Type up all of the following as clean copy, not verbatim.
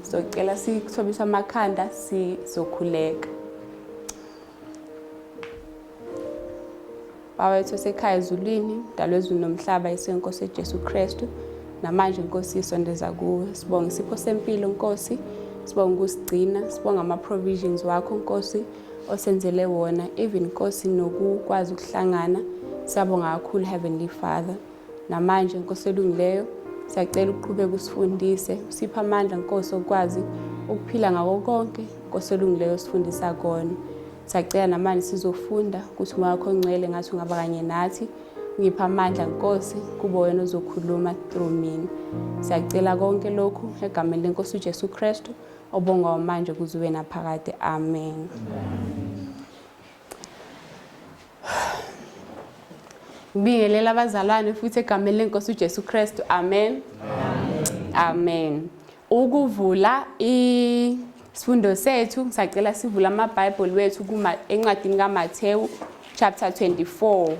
Socela sithobise amakhanda sizokhuleka. Baba wethu osekhaya ezulwini, mdalo wezulu nomhlaba, Yesu Nkosi Jesu Kristu. Namanje Nkosi isondeza kuwe. Sibonga isipho sempilo Nkosi. Sibonga ukusigcina, sibonga ama provisions wakho Nkosi osenzele wona, even Nkosi nokukwazi ukuhlangana. Siyabonga kakhulu Heavenly Father. Namanje Nkosi elungileyo, siyacela uqhubeke usifundise, usiphe amandla Nkosi okwazi ukuphila ngako konke Nkosi elungileyo osifundisa kona. Siyacela namanje sizofunda ukuthi umoya wakho ongcwele ngathi ungaba kanye nathi. Ngipha amandla Nkosi kube wena ozokhuluma through mina. Siyacela konke lokhu egameni lenkosi uJesu Kristu obongwa manje kuze ube naphakade. Amen. Ngibingelela abazalwane futhi egameni lenkosi uJesu Kristu. Amen. Amen. Ukuvula isifundo sethu ngisacela sivule amaBhayibheli wethu kuma encwadini kaMathewu chapter 24.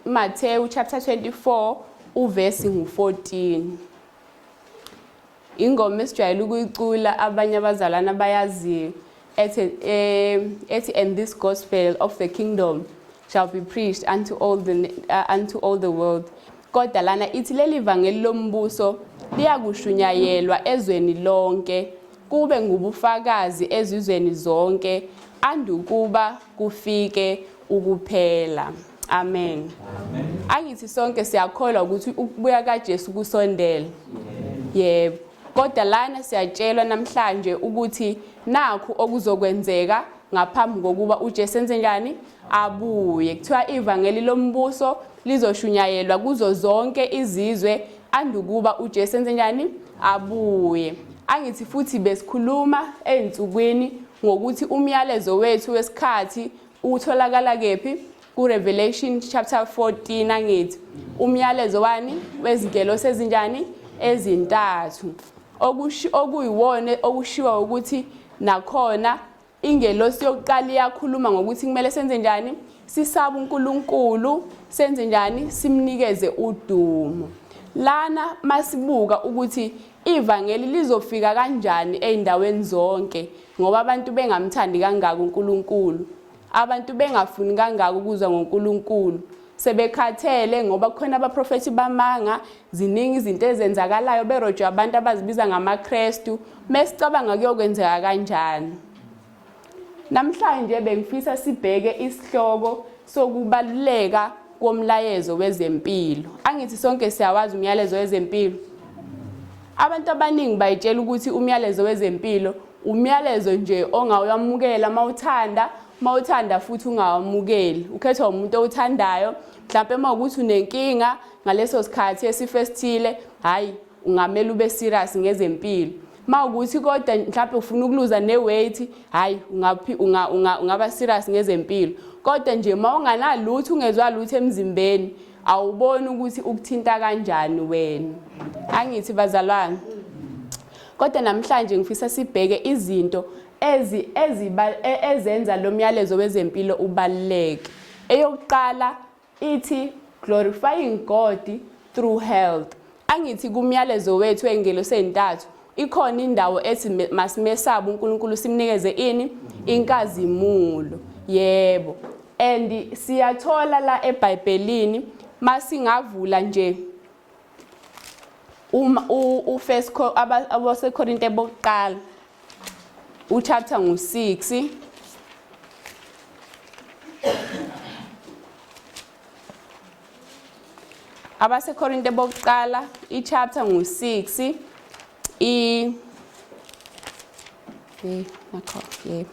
uMathewu chapter 24 uvesi ngu-14. Ingoma esijwayele ukuyicula abanye abazalwane abayaziyo ethi ethi and this gospel of the kingdom shall be preached unto all the world. Kodwa lana ithi leli vangeli lombuso liyakushunyayelwa ezweni lonke kube ngubufakazi ezizweni zonke andukuba kufike ukuphela. Amen. Angithi sonke siyakholwa ukuthi ukubuya kaJesu kusondele. Yebo. Kodwa lana siyatshelwa namhlanje ukuthi nakhu okuzokwenzeka ngaphambi kokuba uJesu enze njani? Abuye. Kuthiwa ivangeli lombuso lizoshunyayelwa kuzo zonke izizwe andukuba uJesu enze njani? Abuye. Angithi futhi besikhuluma ezinsukwini ngokuthi umyalezo wethu wesikhathi utholakala kephi? Ku-Revelation chapter 14 angithi umyalezo wani wezingelosi ezinjani? Ezintathu. Okuyiwona okushiwo ukuthi nakhona ingelosi yokuqala iyakhuluma ngokuthi kumele senze njani? Sisabe uNkulunkulu, senze njani? Simnikeze udumo. Lana masibuka ukuthi ivangeli lizofika kanjani ezindaweni zonke ngoba abantu bengamthandi kangaka uNkulunkulu. Abantu bengafuni kangaka ukuzwa ngoNkulunkulu. Sebekhathele ngoba kukhona abaprofethi bamanga, ziningi izinto ezenzakalayo berojwa abantu abazibiza ngamaKristu. Mesicabanga kuyokwenzeka kanjani? Namhlanje bengifisa sibheke isihloko sokubaluleka komlayezo wezempilo. Angithi sonke siyawazi umyalezo wezempilo. Abantu abaningi bayitshela ukuthi umyalezo wezempilo umyalezo nje ongawamukela mawuthanda, mawuthanda futhi ungawamukeli. Ukhethwa umuntu owuthandayo, mhlampe uma ukuthi unenkinga ngaleso sikhathi esifo esithile, hhayi ungamele ube serious ngezempilo. Mawukuthi kodwa mhlampe ufuna ukuluza ne-weight, hhayi ungaba serious ngezempilo. Kodwa nje uma unganalutho ungezwa lutho emzimbeni, awuboni ukuthi ukuthinta kanjani wena. Angithi bazalwane. Kodwa namhlanje ngifisa sibheke izinto ezenza lo myalezo wezempilo ubaluleke. Eyokuqala ithi glorifying God through health. Angithi kumyalezo wethu wengelosi ezintathu ikhona indawo ethi masimesabe uNkulunkulu simnikeze ini? Inkazimulo. Yebo. And siyathola la eBhayibhelini masingavula nje uma u-first abaseKorinte bokuqala uchapter ngu-6 abaseKorinte bokuqala ichapter ngu-6 i nakho yebo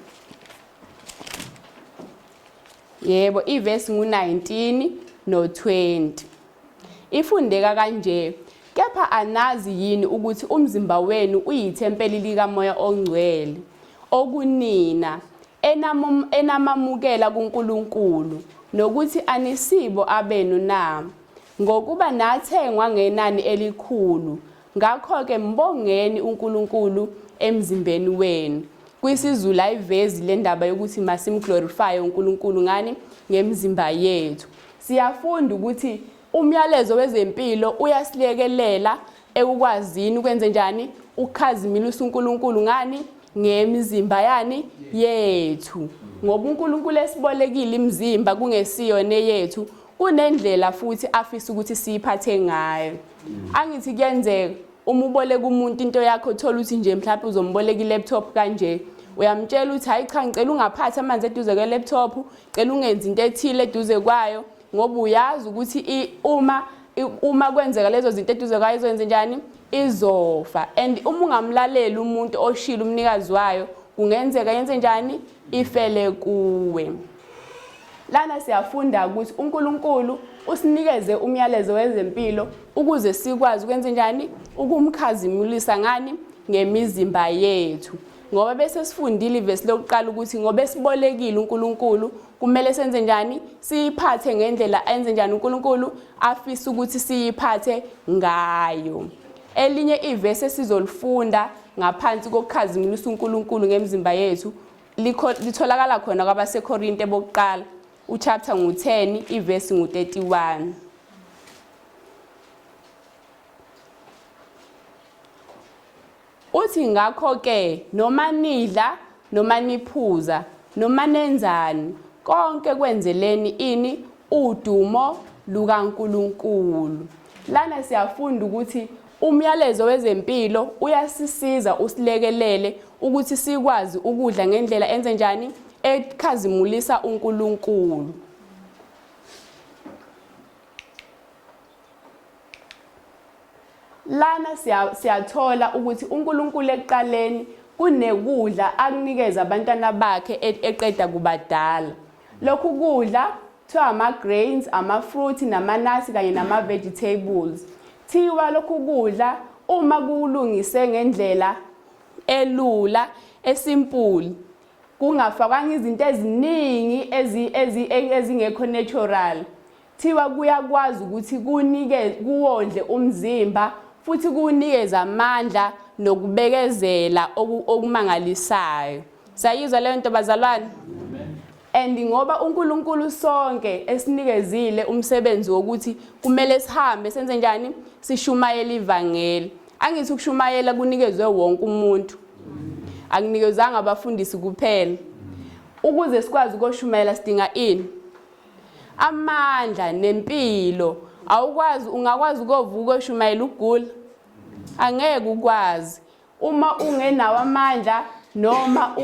yebo ivesi ngu-19 no-20 Ifundeka kanje, Kepha anazi yini ukuthi umzimba wenu uyithempeli likaMoya oNgcwele, okunina, enamamukela kuNkulunkulu, nokuthi anisibo abenu na? Ngokuba nathengwa ngenani elikhulu, ngakho-ke mbongeni uNkulunkulu emzimbeni wenu. KwisiZulu ayivezi le ndaba yokuthi masimglorifye uNkulunkulu ngani ngemizimba yethu. Siyafunda ukuthi umyalezo wezempilo uyasilekelela ekukwazini ukwenze njani ukukhazimulisa uNkulunkulu ngani ngemizimba yani yethu. Ngoba uNkulunkulu esibolekile imizimba kungesiyona eyethu, kunendlela futhi afisa ukuthi siyiphathe ngayo. Angithi kuyenzeka uma uboleka umuntu into yakho uthola ukuthi nje mhlawumbe uzomboleka i-laptop kanje, uyamtshela ukuthi hayi cha ngicela ungaphathi amanzi eduze kwe-laptop, cela ungenzi into ethile eduze kwayo, ngoba uyazi ukuthi uma kwenzeka lezo zinto eduze kwayo izoyenza njani, izofa. And uma ungamlaleli umuntu oshilo umnikazi wayo, kungenzeka yenze njani, ifele kuwe. Lana siyafunda ukuthi uNkulunkulu usinikeze umyalezo wezempilo ukuze sikwazi ukwenza njani, ukumkhazimulisa ngani, ngemizimba yethu. Ngoba bese sifundile ivesi lokuqala ukuthi ngoba esibolekile uNkulunkulu kumele senze njani, siyiphathe ngendlela enze njani uNkulunkulu afisa ukuthi siyiphathe ngayo. Elinye ivesi esizolifunda ngaphansi kokukhazimulisa uNkulunkulu ngemizimba yethu litholakala khona kwabaseKorinte bokuqala, uchapter ngu-10 ivesi ngu-31. Uthi ngakho-ke noma nidla noma niphuza noma nenzani konke kwenzeleni ini udumo lukaNkulunkulu. Lana siyafunda ukuthi umyalezo wezempilo uyasisiza usilekelele ukuthi sikwazi ukudla ngendlela enze njani ekhazimulisa uNkulunkulu. Lana siyathola ukuthi uNkulunkulu ekuqaleni kunekudla akunikeza abantwana bakhe eqeda kubadala. Lokhu kudla kuthiwa ama-grains, ama-fruit, nama-nuts kanye nama-vegetables. Thiwa lokhu kudla uma kulungise ngendlela elula, esimpuli, kungafakwanga izinto eziningi ezingekho natural, Thiwa kuyakwazi ukuthi kunike kuwondle umzimba futhi kuwunikeze amandla nokubekezela okumangalisayo. Siyayizwa leyo nto bazalwane? And ngoba uNkulunkulu sonke esinikezile umsebenzi wokuthi kumele sihambe senze njani? Sishumayele ivangeli. Angithi ukushumayela kunikezwe wonke umuntu. Akunikezwanga abafundisi kuphela. Ukuze sikwazi ukoshumayela sidinga ini? Amandla nempilo. Awukwazi, ungakwazi ukovuka oshumayela ugula? Angeke ukwazi. Uma ungenawo amandla noma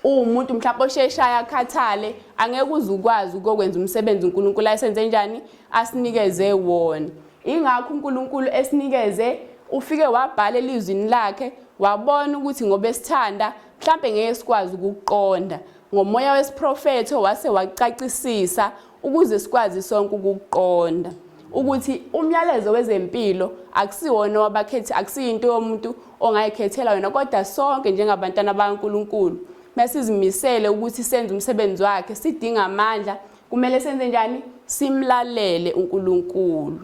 uwumuntu mhlawumbe osheshayo akhathale, angeke uze ukwazi ukokwenza umsebenzi uNkulunkulu ayesenze njani asinikeze wona. Ingakho uNkulunkulu esinikeze, ufike wabhala elizwini lakhe, wabona ukuthi ngoba esithanda mhlambe ngeke sikwazi ukuqonda. Ngomoya wesiprofetho wase wakucacisisa ukuze sikwazi sonke ukukuqonda ukuthi umyalezo wezempilo akusiwona wabakhethi, akusiyinto yomuntu ongayikhethela yona, kodwa sonke njengabantwana bakaNkulunkulu masizimisele ukuthi senze umsebenzi wakhe. Sidinga amandla, kumele senze njani? Simlalele uNkulunkulu.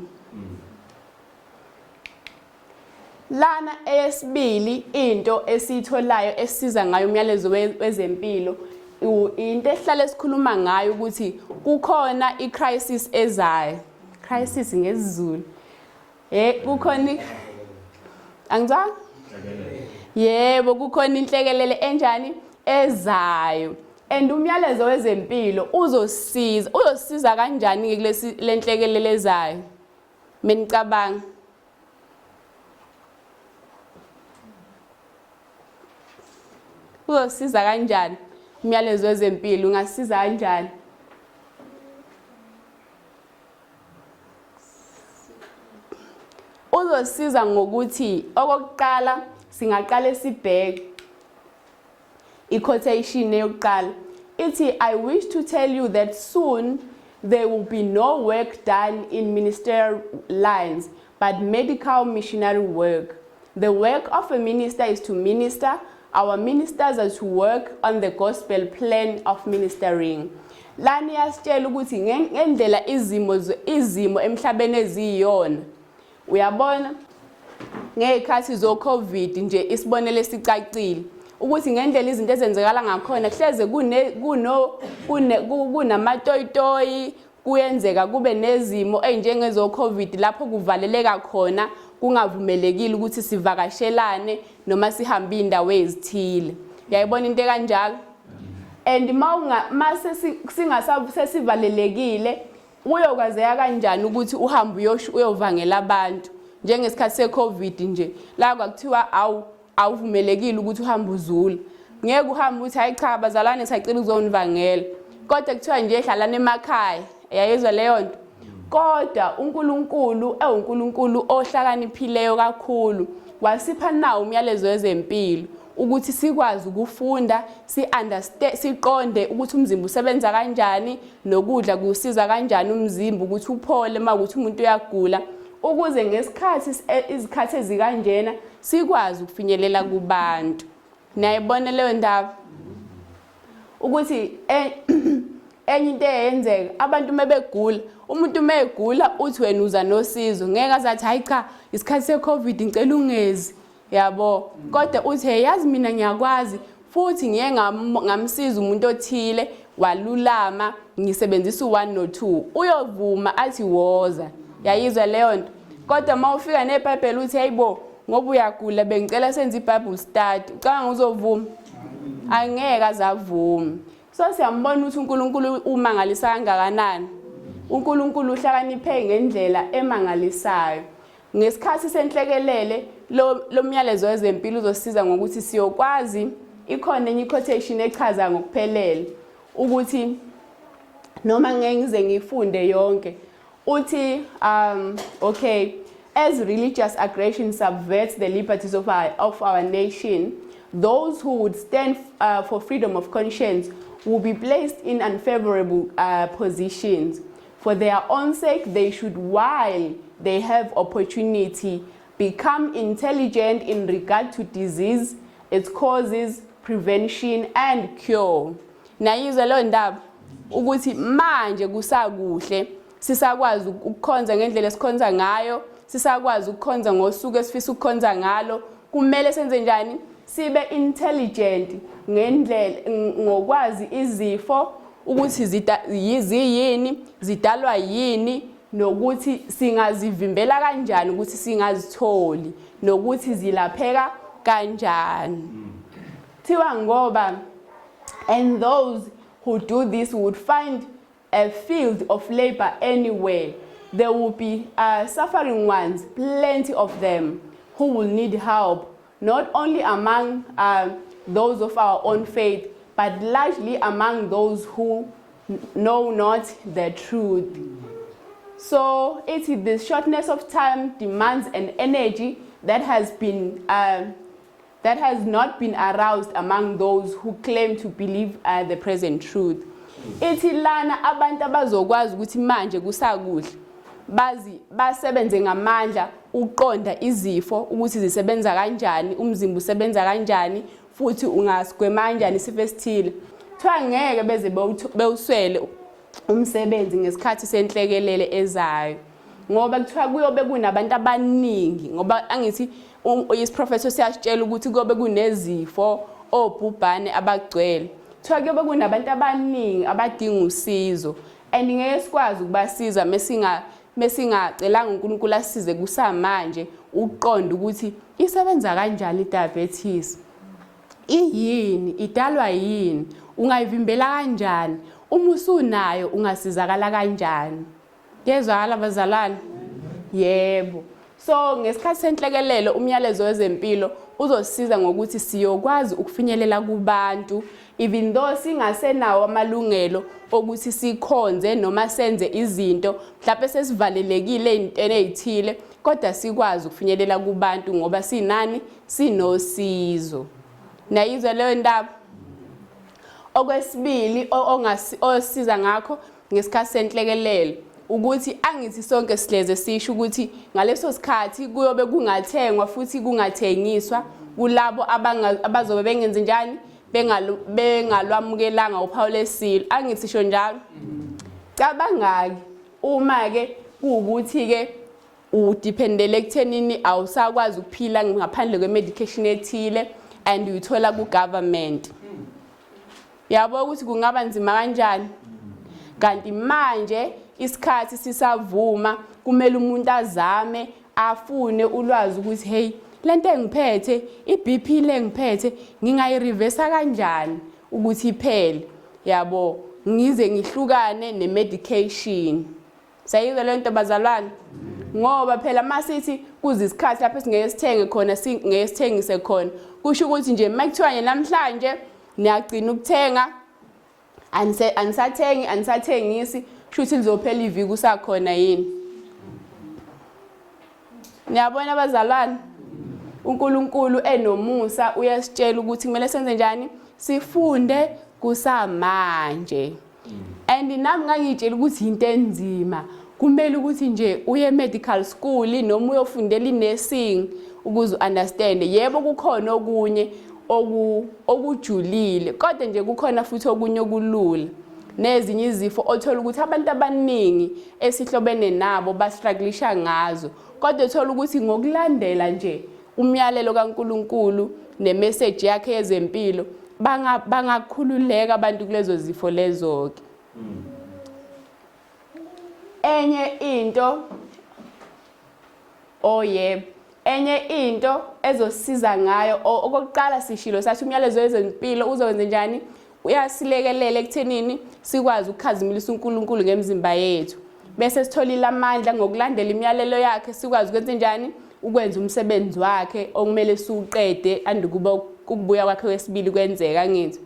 Lana eyesibili into esiyitholayo esisiza ngayo umyalezo wezempilo, into esihlale sikhuluma ngayo ukuthi kukhona i-crisis ezayo. Crisis ngesiZulu. Kukhona angizwanga? Yebo, kukhona inhlekelele enjani ezayo. And umyalezo wezempilo uzosiza. Uzosiza kanjani kulesi lenhlekelele ezayo? Menicabanga. Uzosiza kanjani umyalezo wezempilo? Ungasiza kanjani? Uzosiza ngokuthi okokuqala singaqale sibheke i-quotation eyokuqala ithi, I wish to tell you that soon there will be no work done in ministerial lines but medical missionary work. The work of a minister is to minister. Our ministers are to work on the gospel plan of ministering. Lana iyasitshela ukuthi ngendlela izimo emhlabeni eziyiyona. Uyabona ngey'khathi zo-COVID nje isibonelo esicacile. Ukuthi ngendlela izinto ezenzekala ngakhona kuhleze kune kuno kune kunamatoyitoyi kuyenzeka kube nezimo ezinjengezo-COVID lapho kuvaleleka khona kungavumelekile ukuthi sivakashelane noma sihambe iy'ndawo ezithile. Yayibona into ekanjalo? And mase sesivalelekile kuyokwazeka kanjani ukuthi uhambe uyovangela abantu njengesikhathi se-COVID nje la kwakuthiwa awu awuvumelekile ukuthi uhambe uzula ngeke uhambe uthi hayi cha bazalwane sacela ukuzonivangela kodwa kuthiwa nje hlalani emakhaya yayizwa leyo nto kodwa uNkulunkulu ewuNkulunkulu ohlakaniphileyo kakhulu wasipha nawo umyalezo wezempilo ukuthi sikwazi ukufunda si-understand siqonde ukuthi umzimba usebenza kanjani nokudla kusiza kanjani umzimba ukuthi uphole uma ukuthi umuntu uyagula ukuze ngesikhathi izikhathi ezikanjena sikwazi ukufinyelela kubantu. Niyayibona leyo ndaba ukuthi enye into eyenzeka abantu uma begula umuntu uma egula uthi wena uza nosizo ngeke azathi hayi cha isikhathi se-covid ngicela ungezi yabo kodwa uthi hey yazi mina ngiyakwazi futhi ngiye ngamsiza umuntu othile walulama ngisebenzisa u-1 no-2 uyovuma athi woza yayizwa leyo nto kodwa uma ufika nebhayibheli uthi hayibo ngoba uyagula bengicela senze i-bible study ucabanga uzovuma angeke azavume so siyambona ukuthi uNkulunkulu umangalisa kangakanani uNkulunkulu uhlakaniphe ngendlela emangalisayo Ngesikhathi senhlekelele, lo, lo myalezo wezempilo uzosiza ngokuthi siyokwazi, ikhona enye i-quotation echaza ngokuphelele ukuthi noma ngeke ngize ngiyifunde yonke uthi okay as religious aggression subverts the liberties of our nation those who would stand for freedom of conscience will be placed in unfavorable positions. For their own sake, they should, while they have opportunity, become intelligent in regard to disease, its causes, prevention and cure. Nayizwa leyo ndaba ukuthi manje kusakuhle sisakwazi ukukhonza ngendlela esikhonza ngayo sisakwazi ukukhonza ngosuku esifisa ukukhonza ngalo kumele senze njani sibe intelligent ngendlela ngokwazi izifo ukuthi ziyini zidalwa yini nokuthi singazivimbela kanjani ukuthi singazitholi nokuthi zilapheka kanjani thiwa ngoba and those who do this would find a field of labor anywhere. There will be suffering ones, plenty of them, who will need help, not only among those of our own faith, but largely among those who know not the truth. So it is the shortness of time demands an energy that has not been aroused among those who claim to believe the present truth. Ithi lana abantu abazokwazi ukuthi manje kusakuhle bazi basebenze ngamandla ukuqonda izifo ukuthi zisebenza kanjani umzimba usebenza kanjani futhi ungasigwema kanjani isifo esithile kuthiwa ngeke beze bewuswele umsebenzi ngesikhathi senhlekelele ezayo ngoba kuthiwa kuyobe kunabantu abaningi ngoba angithi isiprofetho siyasitshela ukuthi kuyobe kunezifo obhubhane abagcwele kuthiwa kuyobe kunabantu abaningi abadinga usizo and ngeke sikwazi ukubasiza mesinga mesingacelanga uNkulunkulu asisize kusamanje ukuqonda ukuthi isebenza kanjani i-diabetes iyini idalwa yini ungayivimbela kanjani uma usunayo ungasizakala kanjani kuyezwakala bazalwane yebo so ngesikhathi senhlekelele umyalezo wezempilo uzosiza ngokuthi siyokwazi ukufinyelela kubantu even though singasenawo amalungelo okuthi sikhonze noma senze izinto mhlawumbe sesivalelekile ey'ntweni ey'thile kodwa sikwazi ukufinyelela kubantu ngoba sinani sinosizo nayizwa leyo ndaba okwesibili osiza ngakho ngesikhathi senhlekelele ukuthi angithi sonke sihleze sisho ukuthi ngaleso sikhathi kuyobe kungathengwa futhi kungathengiswa kulabo abazobe bengenzi njani bengalwamukelanga uphawu lesilo angithi sho njalo cabanga-ke uma-ke kuwukuthi-ke udependele ekuthenini awusakwazi ukuphila ngaphandle kwe-medication ethile And uyithola ku-government. Yabo ukuthi kungaba nzima kanjani? Kanti manje isikhathi sisavuma, kumele umuntu azame afune ulwazi ukuthi, hey, lento engiphethe, i-BP le ngiphethe, ngingayi-reversa kanjani ukuthi iphele, yabo, ngize ngihlukane ne-medication. Sayizwa le nto, bazalwane? Ngoba phela masithi kuze isikhathi lapho esingeke sithenge khona, singeke sithengise khona, kusho ukuthi nje makuthiwa nje namhlanje niyagcina ukuthenga, anisathengi, anisathengisi, kusho ukuthi lizophela iviki usakhona yini? Niyabona, abazalwane, uNkulunkulu enomusa uyasitshela ukuthi kumele senze njani, sifunde kusamanje. And nami ngangiyitshela ukuthi into enzima, kumele ukuthi nje uye medical school noma uyofundela i-nursing ukuze u-understand. Yebo, kukhona okunye okujulile, kodwa nje kukhona futhi okunye okulula, nezinye izifo othola ukuthi abantu abaningi esihlobene nabo ba-strugglisha ngazo, kodwa uthola ukuthi ngokulandela nje umyalelo kaNkuluNkulu ne-message yakhe yezempilo bangakhululeka abantu kulezo zifo lezo ke. Enye into, oh yebo, enye into ezosiza ngayo, okokuqala sishilo sathi umyalezo wezempilo uzokwenza njani? Uyasilekelela ekuthenini sikwazi ukukhazimulisa uNkulunkulu ngemizimba yethu, bese sitholile amandla ngokulandela imiyalelo yakhe, sikwazi ukwenza njani? Ukwenza umsebenzi wakhe okumele siwuqede andukuba ukubuya kwakhe kwesibili kwenzeka. Ngithi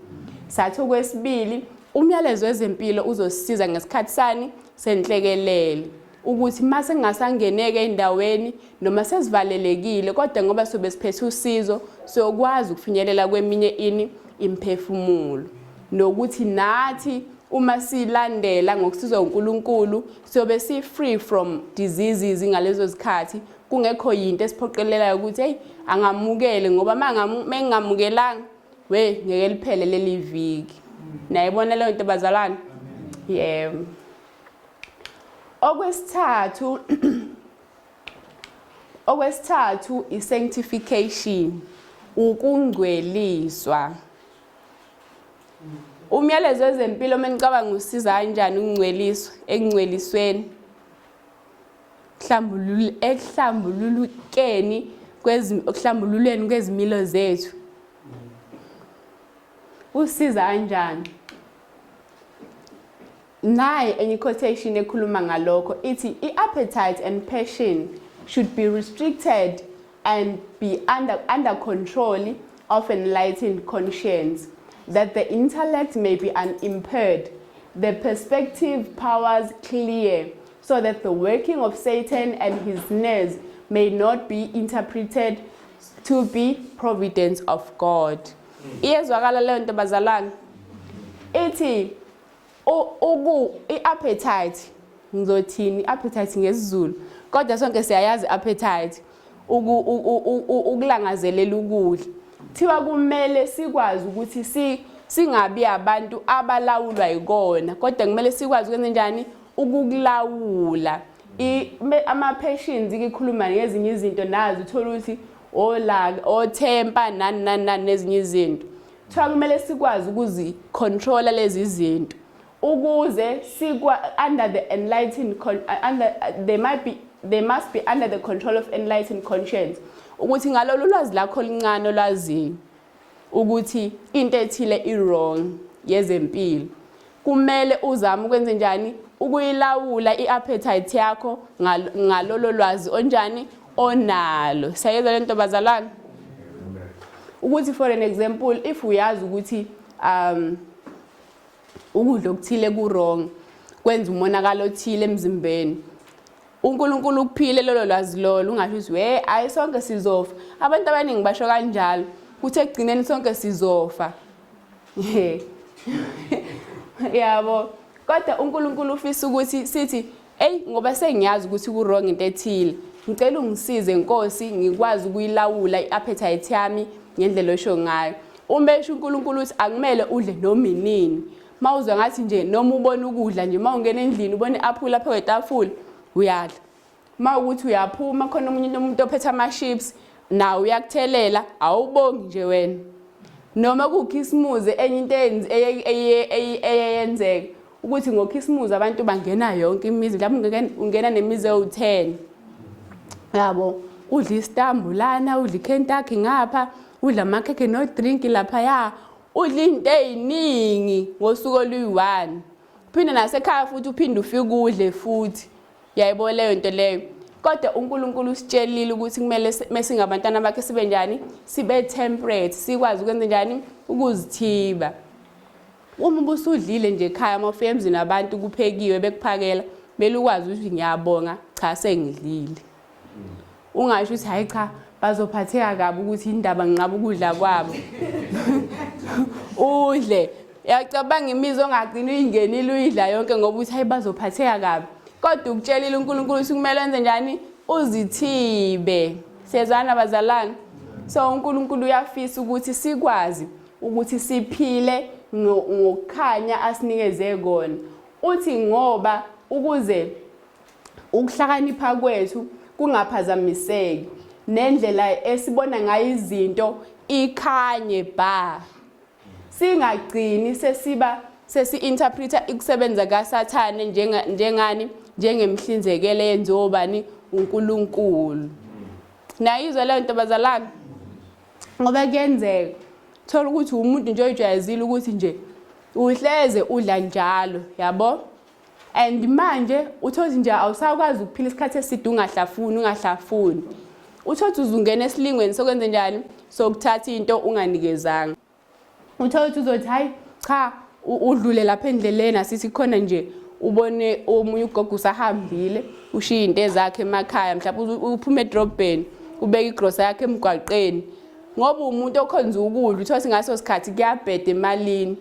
sathi okwesibili, umyalezo wezempilo uzosisiza ngesikhathi sani? Senhlekelele, ukuthi mase kungasangeneka endaweni noma sesivalelekile, kodwa ngoba sobe siphethe usizo, siyokwazi ukufinyelela kweminye ini imphefumulo, nokuthi nathi uma silandela ngokusizwa uNkulunkulu siyobe si free from diseases ngalezo zikhathi, kungekho yinto esiphoqelelayo ukuthi, hey, angamukele ngoba mengingamukelanga, we, ngeke liphele leli viki. Nayibona leyo nto, bazalwane? Yebo. Okwesithathu i-sanctification, ukungcweliswa. Umyalezo wezempilo, uma nicabanga, usiza kanjani ukungcweliswa, ekungcwelisweni, ekuhlambululukeni, ekuhlambululweni kwezimilo zethu? Usiza kanjani? Nayi enye quotation ekhuluma ngalokho, ithi i-appetite and passion should be restricted and be under control of enlightened conscience, that the intellect may be unimpaired, the perspective powers clear, so that the working of Satan and his snares may not be interpreted to be providence of God. Iyezwakala leyo nto, bazalwane? Ithi uku i-appetite, ngizothini i-appetite ngesiZulu, kodwa sonke siyayazi i-appetite, ukulangazelela ukudla. Thiwa kumele sikwazi ukuthi singabi abantu abalawulwa yikona, kodwa kumele sikwazi ukwenza njani? Ukukulawula. Ama-passions ikhuluma ngezinye izinto nazo, uthola ukuthi olaka, o-temper, nani nani nani, nezinye izinto. Kuthiwa kumele sikwazi ukuzi-controla lezi zinto ukuze sikwa under the enlightened con under they might be they must be under the control of enlightened conscience, ukuthi ngalolu lwazi lakho oluncane olwaziyo ukuthi into ethile i-wrong yezempilo, kumele uzame ukwenze njani? Ukuyilawula i-appetite yakho ngalolo lwazi onjani onalo. Siyayizwa lento, bazalwane? Ukuthi, for an example, if uyazi ukuthi ukudla okuthile ku-wrong, kwenza umonakalo othile emzimbeni, uNkulunkulu ukuphile lolo lwazi lolo, ungasho ukuthi, we, ayi, sonke sizofa. Abantu abaningi basho kanjalo, kuthi ekugcineni sonke sizofa, yabo. Kodwa uNkulunkulu ufisa ukuthi sithi, "Ey, ngoba sengiyazi ukuthi ku-wrong into ethile, ngicela ungisize, Nkosi, ngikwazi ukuyilawula i-appetite yami ngendlela osho ngayo." Uma esho uNkulunkulu ukuthi akumele udle noma inini, mawuzwa ngathi nje noma ubona ukudla nje, mawungena endlini ubona i-aphula lapha kwetafula, uyadla. Uma ukuthi uyaphuma, khona omunye umuntu ophethe ama-chips. Nawe uyakuthelela awubongi nje wena. Noma kukhisimuzi enye into eyenzeka ukuthi ngokhisimuzi abantu bangena yonke imizi mhlawumbe ungena nemizi ewu-10 yabo udla isitambu lana udla iKentucky ngapha udla amakhekhe no-drink laphaya udla into ey'ningi ngosuku oluyi-one uphinde nasekhaya futhi uphinde ufike udle futhi Yayibona leyo nto leyo. Kodwa uNkulunkulu usitshelile ukuthi kumele mesingabantwana bakhe sibe njani? Sibe temperate, sikwazi ukwenza njani? Ukuzithiba. Uma ubusudlile nje ekhaya uma ufika emzini wabantu kuphekiwe bekuphakela, kumele ukwazi ukuthi ngiyabonga, cha sengidlile. Ungasho ukuthi hayi cha bazophatheka kabi ukuthi indaba nginqaba ukudla kwabo. Udle. Uyacabanga imizi ongagcina uyingenile uyidla yonke ngoba uthi hayi bazophatheka kabi. Kodwa ukutshelile uNkulunkulu ukuthi kumele wenze njani? Uzithibe. Siyezwana bazalwane? So uNkulunkulu uyafisa ukuthi sikwazi ukuthi siphile ngokukhanya asinikeze kona. Uthi ngoba ukuze ukuhlakanipha kwethu kungaphazamiseki nendlela esibona ngayo izinto ikhanye bha singagcini sesiba sesi-interpreta ukusebenza kaSathane njengani njengemhlinzekelo eyenziwa obani uNkulunkulu. Nayizwa leyo nto bazalwane? Ngoba kuyenzeka thola ukuthi umuntu nje oyijwayezile ukuthi nje uhleze udla njalo yabo and manje uthothi nje awusakwazi ukuphila isikhathi eside ungahlafuni ungahlafuni uthothi uzungena esilingweni sokwenze njani sokuthatha into unganikezanga uthothi uzothi hayi cha udlule lapha endleleni asithi khona nje ubone omunye ugogo usahambile ushiye into ezakhe emakhaya mhlawumbe uphume edrobheni ubeke igrosa yakhe emgwaqeni ngoba umuntu okhonza ukudla uthothi ngaso sikhathi kuyabheda emalini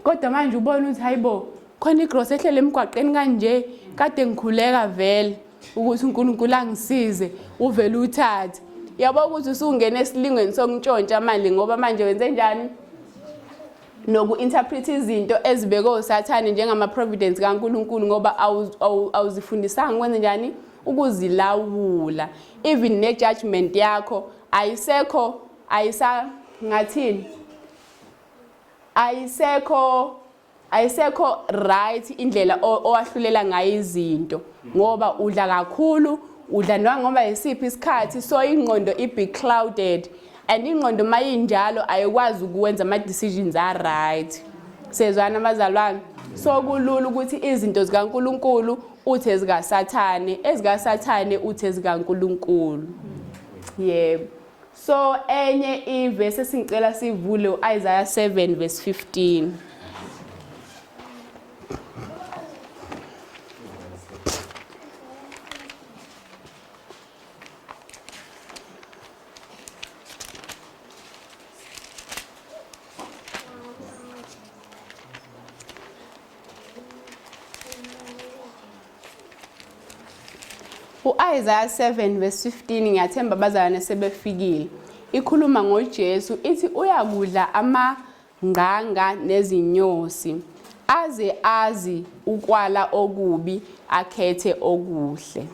kodwa manje ubona ukuthi hayibo Khona igrosa ehlele emgwaqeni kanje kade ngikhuleka vele ukuthi uNkulunkulu angisize uvele uthathe. Yabo ukuthi usungena esilingweni sokuntshontsha manje ngoba manje wenze njani? Noku-interpret izinto ezibekwe uSathane njengama-providence kaNkulunkulu ngoba awuzifundisanga ukwenze njani? Ukuzilawula. Even ne-judgment yakho ayisekho ayisa ngathini? Ayisekho ayisekho right indlela owahlulela ngayo izinto ngoba udla kakhulu udla noma yisiphi isikhathi so ingqondo ibe clouded and ingqondo mayinjalo ayikwazi ukwenza ama decisions a right sezwana abazalwane so kulula ukuthi izinto zikaNkuluNkulu uthi ezikaSathane ezikaSathane uthi ezikaNkuluNkulu yebo So enye ivesi esingicela sivule u-Isaiah 7 verse 15. U-Isaya 7 verse 15 ngiyathemba abazalwane sebefikile. Ikhuluma ngoJesu ithi uyakudla amangqanga nezinyosi aze azi ukwala okubi akhethe okuhle.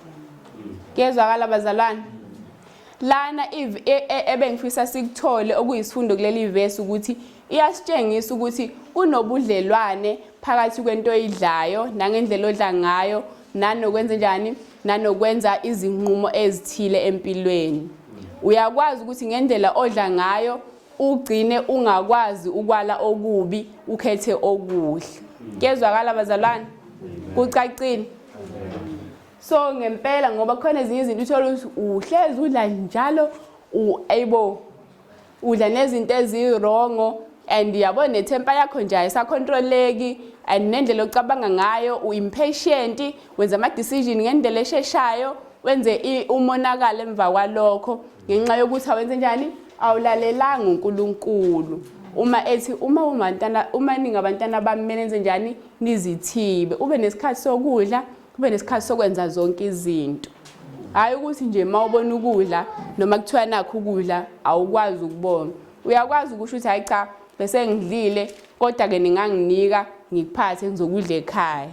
Kuyezwakala bazalwane? Lana e, e, ebengifisa sikuthole okuyisifundo kuleli vesi ukuthi iyasitshengisa ukuthi kunobudlelwane phakathi kwento oyidlayo nangendlela odla ngayo nanokwenza njani nanokwenza izinqumo ezithile empilweni. Uyakwazi ukuthi ngendlela odla ngayo ugcine ungakwazi ukwala okubi ukhethe okuhle. Kuyezwakala bazalwane? Kucacile? So ngempela ngoba khona ezinye izinto uthola ukuthi uhlezi udla njalo ayibo udla nezinto eziwrongo and yabo nethempa yakho nje ayisakhontroleki and nendlela ocabanga ngayo u-impatient wenza ama-decision ngendlela esheshayo wenze umonakalo emva kwalokho ngenxa yokuthi awenze njani awulalelanga uNkulunkulu uma ethi uma umantana uma ningabantwana bami kumele nenze njani nizithibe ube nesikhathi sokudla kube nesikhathi sokwenza zonke izinto hhayi ukuthi nje uma ubona ukudla noma kuthiwa nakho ukudla awukwazi ukubona uyakwazi ukusho ukuthi hhayi cha bese ngidlile kodwa-ke ninganginika ngikuphathe ngizokudla ekhaya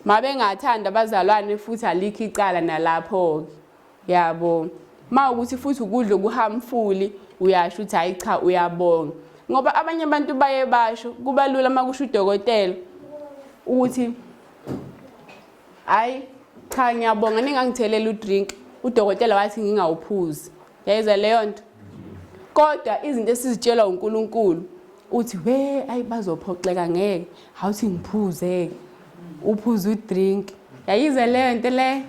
mabengathanda abazalwane futhi alikho icala nalapho-ke yabo Ma ukuthi futhi ukudla okuharmful, uyasho ukuthi hayi cha, uyabonga. Ngoba abanye abantu baye basho kuba lula uma kusho udokotela ukuthi hayi cha, ngiyabonga, ningangithelela udrink, udokotela wathi ngingawuphuzi. Yayizwa leyo nto? Kodwa izinto esizitshelwa uNkulunkulu, uthi we ayi, bazophoxeka, ngeke, awuthi ngiphuze, uphuze udrink. Yayize leyo nto le,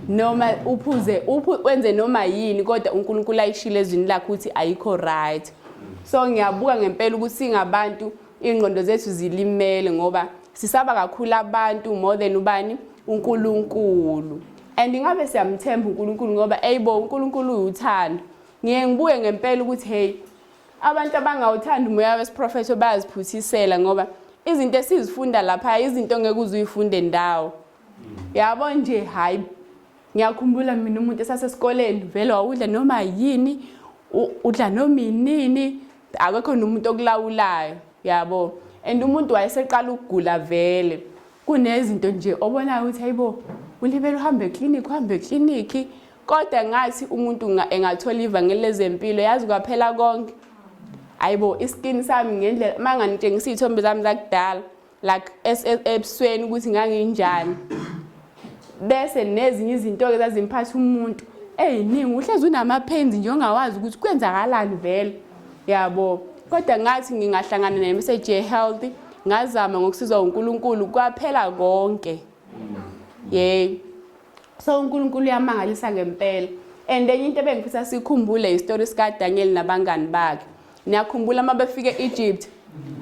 noma uphuze wenze noma yini, kodwa uNkulunkulu ayishilo ezwini lakhe ukuthi ayikho right. So ngiyabuka ngempela ukuthi singabantu ingqondo zethu zilimele ngoba sisaba kakhulu abantu more than ubani? UNkulunkulu. And ingabe siyamthemba uNkulunkulu? Ngoba eyibo, uNkulunkulu uyuthando. Ngiye ngibuye ngempela ukuthi hey, abantu abangawuthandi umoya wesiprofetho bayaziphuthisela, ngoba izinto esizifunda lapha izinto ongeke uze uyifunde ndawo, yabo nje. Hayi, ngiyakhumbula mina umuntu esasesikoleni vele wawudla noma yini, udla noma inini, akekho nomuntu okulawulayo, yabo. And umuntu wayeseqala ukugula vele, kunezinto nje obonayo ukuthi hayibo, ulibele uhambe eklinikhi, uhambe eklinikhi. Kodwa ngathi umuntu engathola ivangeli lezempilo, yazi, kwaphela konke. Ayibo, iskin sami ngendlela, uma nganitshengisa iy'thombe zami zakudala, like ebusweni ukuthi nganginjani, bese nezinye izinto-ke zazimphatha umuntu ey'ningi, uhlezi unama-pains nje ongawazi ukuthi kwenzakalani vele, yabo. Kodwa ngathi ngingahlangana ne-message ye-health, ngazama ngokusizwa uNkulunkulu, kwaphela konke. Yey, so uNkulunkulu uyamangalisa ngempela. And enye into ebengifisa sikhumbule isitori sikaDaniel nabangani bakhe. Niyakhumbula uma befika e-Egypt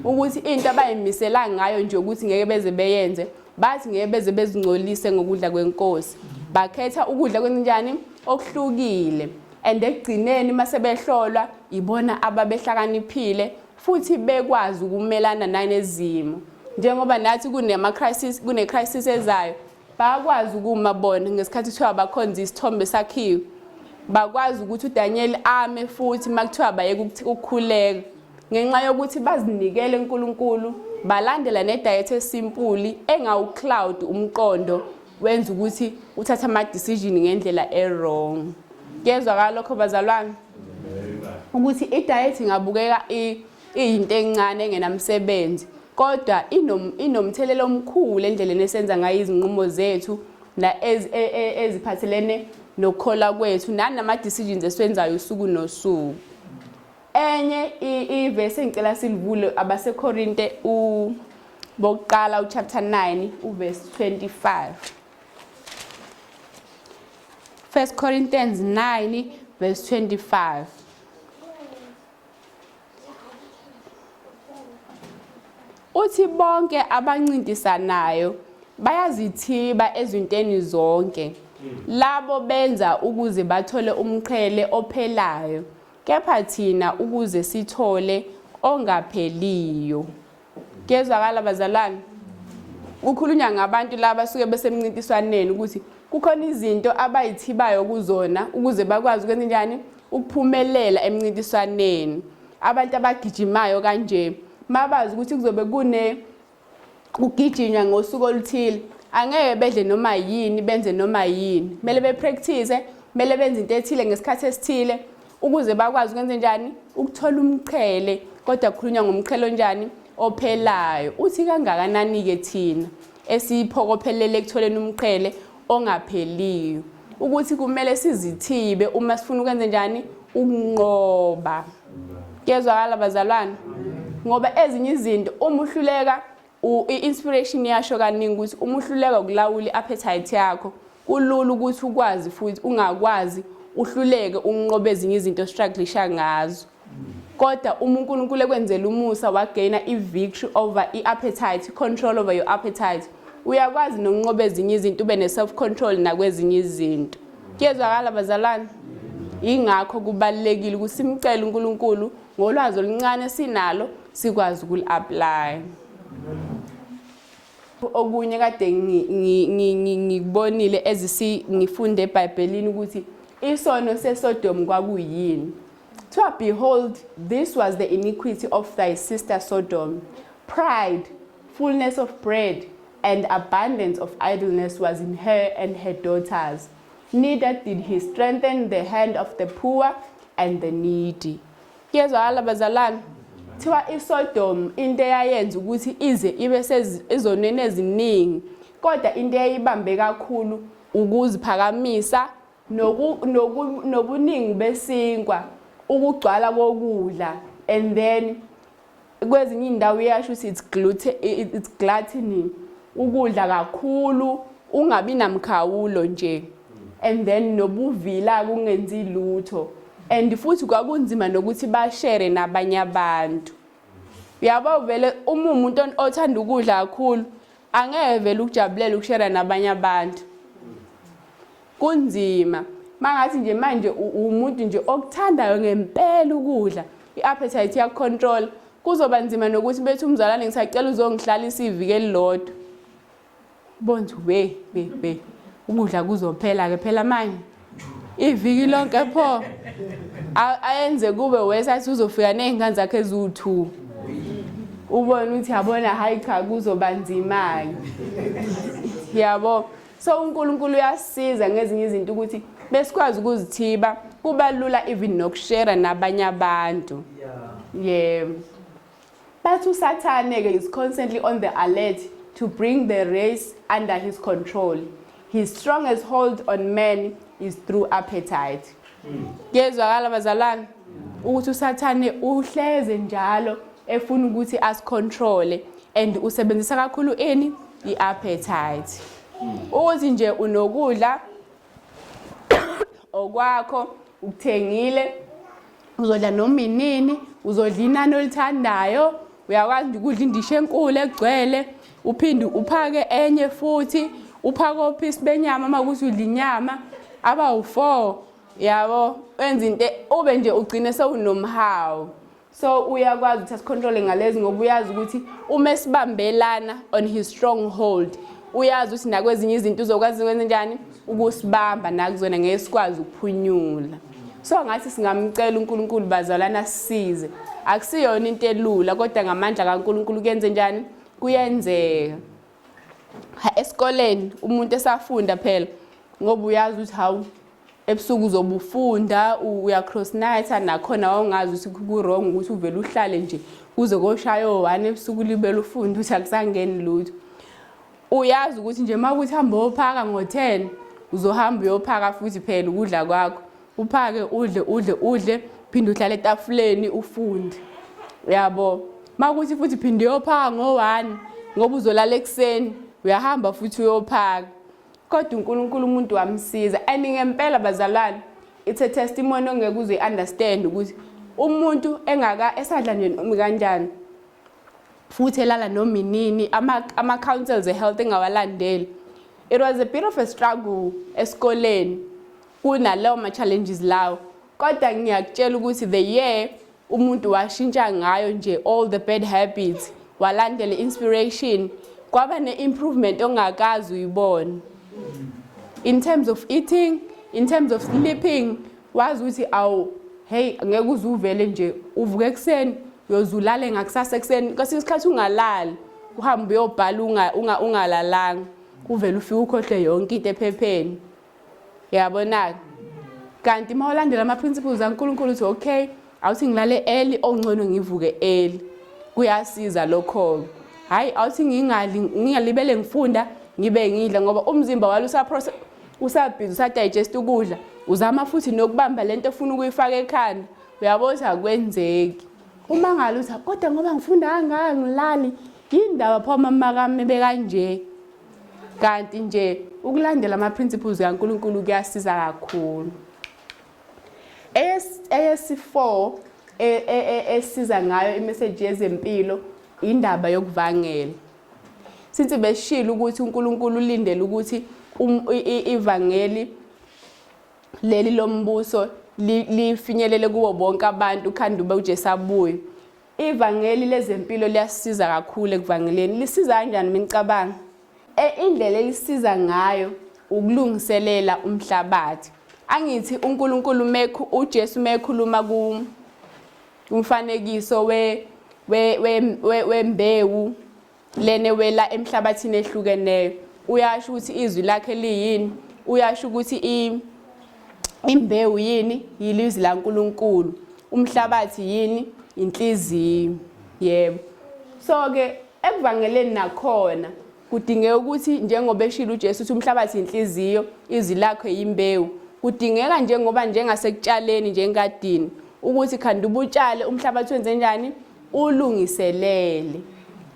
ukuthi into abayimisela ngayo nje ukuthi ngeke beze beyenze, bathi ngeke beze bezingcolise ngokudla kwenkosi, bakhetha ukudla kwenzenjani? Okuhlukile. And ekugcineni mase behlolwa, ibona ababehlakaniphile futhi bekwazi ukumelana nanezimo. Njengoba nathi kunema-crisis, kune-crisis ezayo, bayakwazi ukuma bona ngesikhathi kuthiwa bakhonza isithombe sakhiwe. Bakwazi ukuthi uDaniel ame futhi makuthiwa bayeke ukukhuleka, ngenxa yokuthi bazinikele uNkulunkulu, balandela nediet esimple engawucloud umqondo, wenza ukuthi uthathe ama-decision ngendlela e-wrong. Kuyezwakala lokho, bazalwane, ukuthi idiet ingabukeka iyinto encane engenamsebenzi, kodwa inomthelela omkhulu endleleni esenza ngayo izinqumo zethu na eziphathelene nokukholwa kwethu nanama-decisions esiwenzayo usuku nosuku. Enye ivesi engicela silivule, abaseKorinte bokuqala uchapter 9 uverse 25. 1 Corinthians 9 verse 25. Uthi bonke abancintisanayo bayazithiba ezintweni zonke. Labo benza ukuze bathole umqhele ophelayo, kepha thina ukuze sithole ongapheliyo. Kuyezwakala, bazalwane? Kukhulunywa ngabantu laba suke besemncintiswaneni ukuthi kukhona izinto abayithibayo kuzona ukuze bakwazi ukwenza njani? Ukuphumelela emncintiswaneni. Abantu abagijimayo kanje, mabazi ukuthi kuzobe kune kugijinywa ngosuku oluthile, angeke bedle noma yini, benze noma yini. Kumele bepractice, kumele benze into ethile ngesikhathi esithile ukuze bakwazi ukwenza njani? Ukuthola umqhele. Kodwa kukhulunywa ngomqhele onjani? Ophelayo. Uthi kangakanani-ke thina esiphokophelele ekutholeni umqhele ongapheliyo, ukuthi kumele sizithibe uma sifuna ukwenza njani? Ukunqoba. Kuyezwakala, bazalwane? Ngoba ezinye izinto uma uhluleka, i-inspiration yasho kaningi ukuthi uma uhluleka ukulawula i-appetite yakho, kulula ukuthi ukwazi futhi ungakwazi, uhluleke unqobe ezinye izinto ostrugglisha ngazo. Kodwa uma uNkulunkulu ekwenzela umusa, wagaina i-victory over i-appetite, control over your appetite, uyakwazi nokunqoba ezinye izinto, ube ne-self control nakwezinye izinto. Kuyezwakala, bazalwane? Ingakho kubalulekile ukuthi simcele uNkulunkulu ngolwazi oluncane sinalo, sikwazi ukuli-apply. Okunye kade ngikubonile ezisi ngifunde eBhayibhelini ukuthi isono seSodom kwakuyini. Kuthiwa, "Behold, this was the iniquity of thy sister Sodom: pride, fullness of bread and abundance of idleness was in her and her daughters." Neither did he strengthen the hand of the poor and the needy. Kuyezwakala bazalwane? Kuthiwa iSodom into eyayenza ukuthi ize ibe ezonweni eziningi, kodwa into eyayibambe kakhulu ukuziphakamisa nobuningi besinkwa, ukugcwala kokudla and then kwezinye iy'ndawo iyasho ukuthi it's gluten, it's gluttony, ukudla kakhulu ungabi namkhawulo nje and then nobuvila kungenzi lutho and futhi kwakunzima nokuthi bashere nabanye abantu. Uyabo vele uma umuntu othanda ukudla kakhulu angeke vele ukujabulela ukushera nabanye abantu. Kunzima. Mangathi nje manje umuntu nje okuthandayo ngempela ukudla, i-appetite iyakucontrol. Kuzoba nzima nokuthi bethi umzalwane ngisacela uzongihlalisa iviki elilodwa. Bonje we we we ukudla kuzophela ke phela manje. Iviki lonke pho. Ayenze kube wesathi uzofika nezingane zakhe eziwu-2. Ubone ukuthi yabona hayi cha kuzoba nzima-ke. Yabo. So uNkulunkulu uyasiza ngezinye izinto ukuthi besikwazi ukuzithiba, kuba lula even nokushare nabanye abantu. Yeah. But uSathane ke is constantly on the alert to bring the race under his control. His strongest hold on man is through appetite. Kuyezwakala bazalwane ukuthi uSathane uhleze njalo efuna ukuthi asicontrole and usebenzisa kakhulu ini i-appetite. Ukuthi nje unokudla okwakho ukuthengile uzodla noma inini uzodla inani olithandayo uyakwazi nje ukudla indishi enkulu egcwele uphinde uphake enye futhi uphake ophisi benyama uma kuthi udla inyama abawu-four yabo wenza into ube nje ugcine sewunomhawu. So uyakwazi ukuthi asicontrole ngalezi ngoba uyazi ukuthi uma esibambelana on his stronghold uyazi ukuthi nakwezinye izinto uzokwazi ukwenza njani ukusibamba nakuzona ngeke sikwazi ukuphunyula. So ngathi singamcela uNkulunkulu bazalwana asisize. Akusiyona into elula kodwa ngamandla kaNkulunkulu kuyenze njani? Kuyenzeka. Esikoleni umuntu esafunda phela ngoba uyazi ukuthi hawu ebusuku uzobe ufunda uya cross night nakhona wawungazi ukuthi ku wrong ukuthi uvele uhlale nje kuze koshaya o-1 ebusuku libele ufunda ukuthi akusangeni lutho. Uyazi ukuthi nje uma kuthi hamba uyophaka ngo-10 uzohamba uyophaka futhi phela ukudla kwakho uphake udle udle udle phinde uhlale etafuleni ufunde yabo. Makuthi futhi phinde uyophaka ngo-1 ngoba uzolala ekuseni uyahamba futhi uyophaka. Kodwa uNkulunkulu umuntu wamsiza and ngempela bazalwane it's a testimony ongeke uze understand ukuthi umuntu engaka esadla nje noma kanjani futhi elala noma inini ama councils e health engawalandeli. It was a bit of a struggle esikoleni kunalawo ma challenges lawo, kodwa ngiyakutshela ukuthi the year umuntu washintsha ngayo nje all the bad habits walandela inspiration kwaba ne-improvement ongakazi uyibona in terms of eating, in terms of sleeping. Wazi ukuthi awu hey ngeke uze uvele nje uvuke ekuseni uyoze ulale ngakusasa ekuseni, kwesinye isikhathi ungalali uhambe uyobhala ungalalanga uvele ufike ukhohlwe yonke into ephepheni yabona. Kanti uma ulandela ama-principles kaNkulunkulu uthi okay awuthi ngilale early ongcono ngivuke early, kuyasiza lokho-ke. Hhayi awuthi ngingadli ngingalibele ngifunda ngibe ngidla ngoba umzimba walo usabhizi usadigest ukudla uzama futhi nokubamba lento ofuna ukuyifaka ekhanda uyabo ukuthi akwenzeki. Uma ngalo uthi kodwa ngoba ngifunda kangaka ngilali yini ndaba pho mama kami bekanje. Kanti nje ukulandela ama-principles kaNkulunkulu kuyasiza kakhulu. Eyesi-4 esiza ngayo imessage yezempilo indaba yokuvangela. Since beshilo ukuthi uNkulunkulu ulindele ukuthi ivangeli leli lombuso lifinyelele kubo bonke abantu khanda ube uJesu abuye. Ivangeli lezempilo liyasiza kakhulu ekuvangeleni. Lisiza kanjani minicabanga? Indlela elisiza ngayo ukulungiselela umhlabathi. Angithi uNkulunkulu mekhu uJesu mekhuluma ku umfanekiso we we wembewu lene wela emhlabathini ehlukeneyo uyasho ukuthi izwi lakhe liyini? Uyasho ukuthi imbewu yini? Yilizwi laNkulunkulu. Umhlabathi yini? Inhliziyo. Yebo. So ke ekuvangeleni nakhona kudingeka ukuthi njengoba eshilo uJesu ukuthi umhlabathi inhliziyo, izwi lakhe yimbewu. Kudingeka njengoba njengasekutshaleni njengadini ukuthi khanda ubutshale umhlabathi wenze njani? Ulungiselele.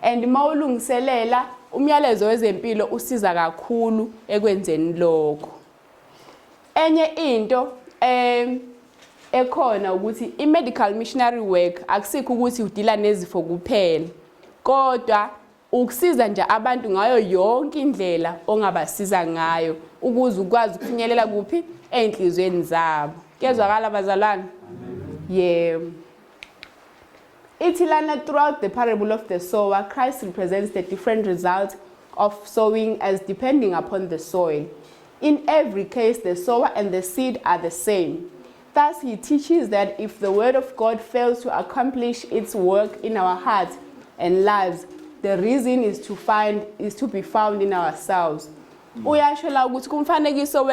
And uma ulungiselela umyalezo wezempilo usiza kakhulu ekwenzeni lokho. Enye into ekhona ukuthi i-medical missionary work akusikho ukuthi udila nezifo kuphela, kodwa ukusiza nje abantu ngayo yonke indlela ongabasiza ngayo ukuze ukwazi ukufinyelela kuphi ey'nhliziyweni zabo. Kuyezwakala bazalwane? Yebo. Ithi lana throughout the parable of the sower, Christ represents the different results of sowing as depending upon the soil. In every case, the sower and the seed are the same. Thus, he teaches that if the word of God fails to accomplish its work in our hearts and lives, the reason is to be found in ourselves. Uyasho la ukuthi kumfanekiso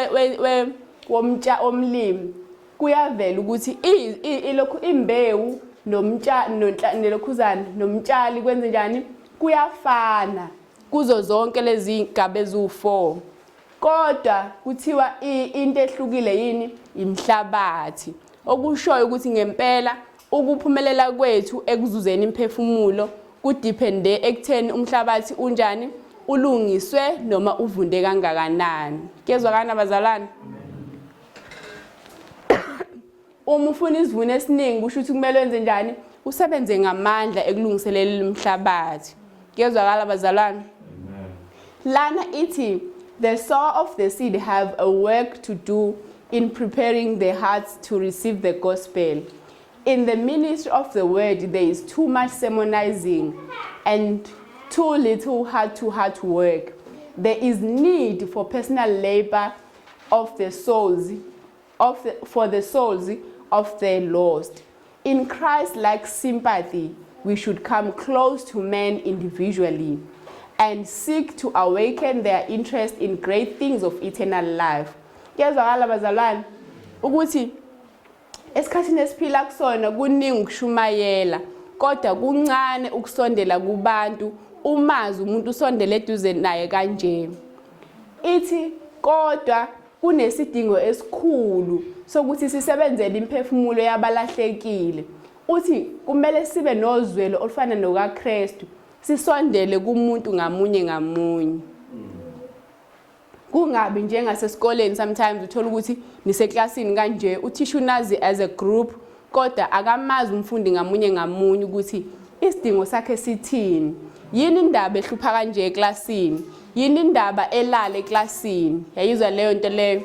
womtsha omlimi kuyavela ukuthi ilokhu imbewu nomtsha nelokhuzana nomtshali kwenze njani, kuyafana kuzo zonke lezi zigaba eziwu-4, kodwa kuthiwa into ehlukile yini? Imhlabathi. Okushoyo ukuthi ngempela ukuphumelela kwethu ekuzuzeni imphefumulo kudepende ekutheni umhlabathi unjani, ulungiswe noma uvunde kangakanani. Kuyezwakala bazalwane? Uma ufuna isivuno esiningi kusho ukuthi kumele wenze njani? Usebenze ngamandla ekulungiseleleni umhlabathi. Kuyezwakala bazalwane? Lana ithi the sower of the seed have a work to do in preparing their hearts to receive the gospel. In the ministry of the word there is too much sermonizing and too little heart to heart work. There is need for personal labor of the souls of the, for the souls of the lost. In Christ-like sympathy, we should come close to men individually and seek to awaken their interest in great things of eternal life. Kuyezwakala bazalwane ukuthi esikhathini esiphila kusona kuningi ukushumayela, kodwa kuncane ukusondela kubantu, umazi umuntu usondele eduze naye kanje. Ithi kodwa kunesidingo esikhulu sokuthi sisebenzele imphefumulo yabalahlekile. Uthi kumele sibe nozwelo olufana nokaKristu, sisondele kumuntu ngamunye ngamunye. Kungabi njengasesikoleni, sometimes uthola ukuthi niseklasini kanje, uthisha unazi as a group, kodwa akamazi umfundi ngamunye ngamunye ukuthi isidingo sakhe sithini, yini indaba ehlupha kanje eklasini, yini indaba elala eklasini. Yayizwa leyo nto leyo?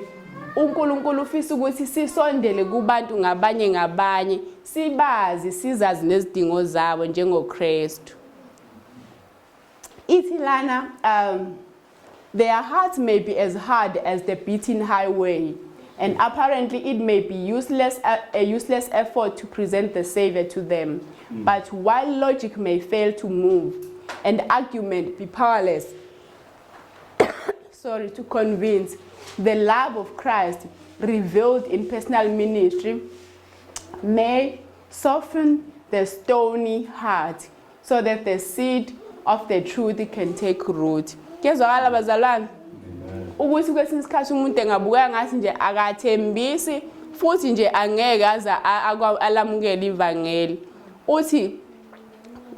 UNkulunkulu ufisa ukuthi sisondele kubantu ngabanye ngabanye, sibazi, sizazi nezidingo zabo njengoKristu. Ithi lana their hearts may be as hard as the beaten highway, and apparently it may be a useless effort to present the Savior to them. But while logic may fail to move and argument be powerless to convince, the love of Christ revealed in personal ministry may soften the stony heart so that the seed of the truth can take root. Kuyezwakala bazalwane ukuthi kwesinye isikhathi umuntu engabukeka ngathi nje akathembisi futhi nje angeke aze alamukele ivangeli. Uthi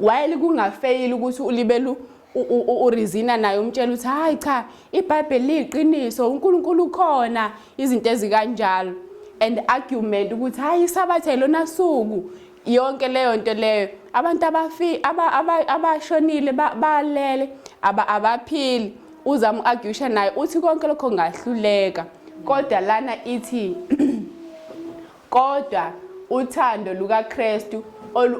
while kungafeyili ukuthi ulibele ureasona naye, umtshela ukuthi hayi cha, iBhayibheli liyiqiniso, uNkulunkulu ukhona, izinto ezikanjalo, and argument ukuthi hayi, isabatha ilona suku, yonke leyo nto leyo, abantu abafi abashonile balele, abaphili, uzama uku-arguisha naye, uthi konke lokho kungahluleka, kodwa lana ithi kodwa uthando lukaKristu,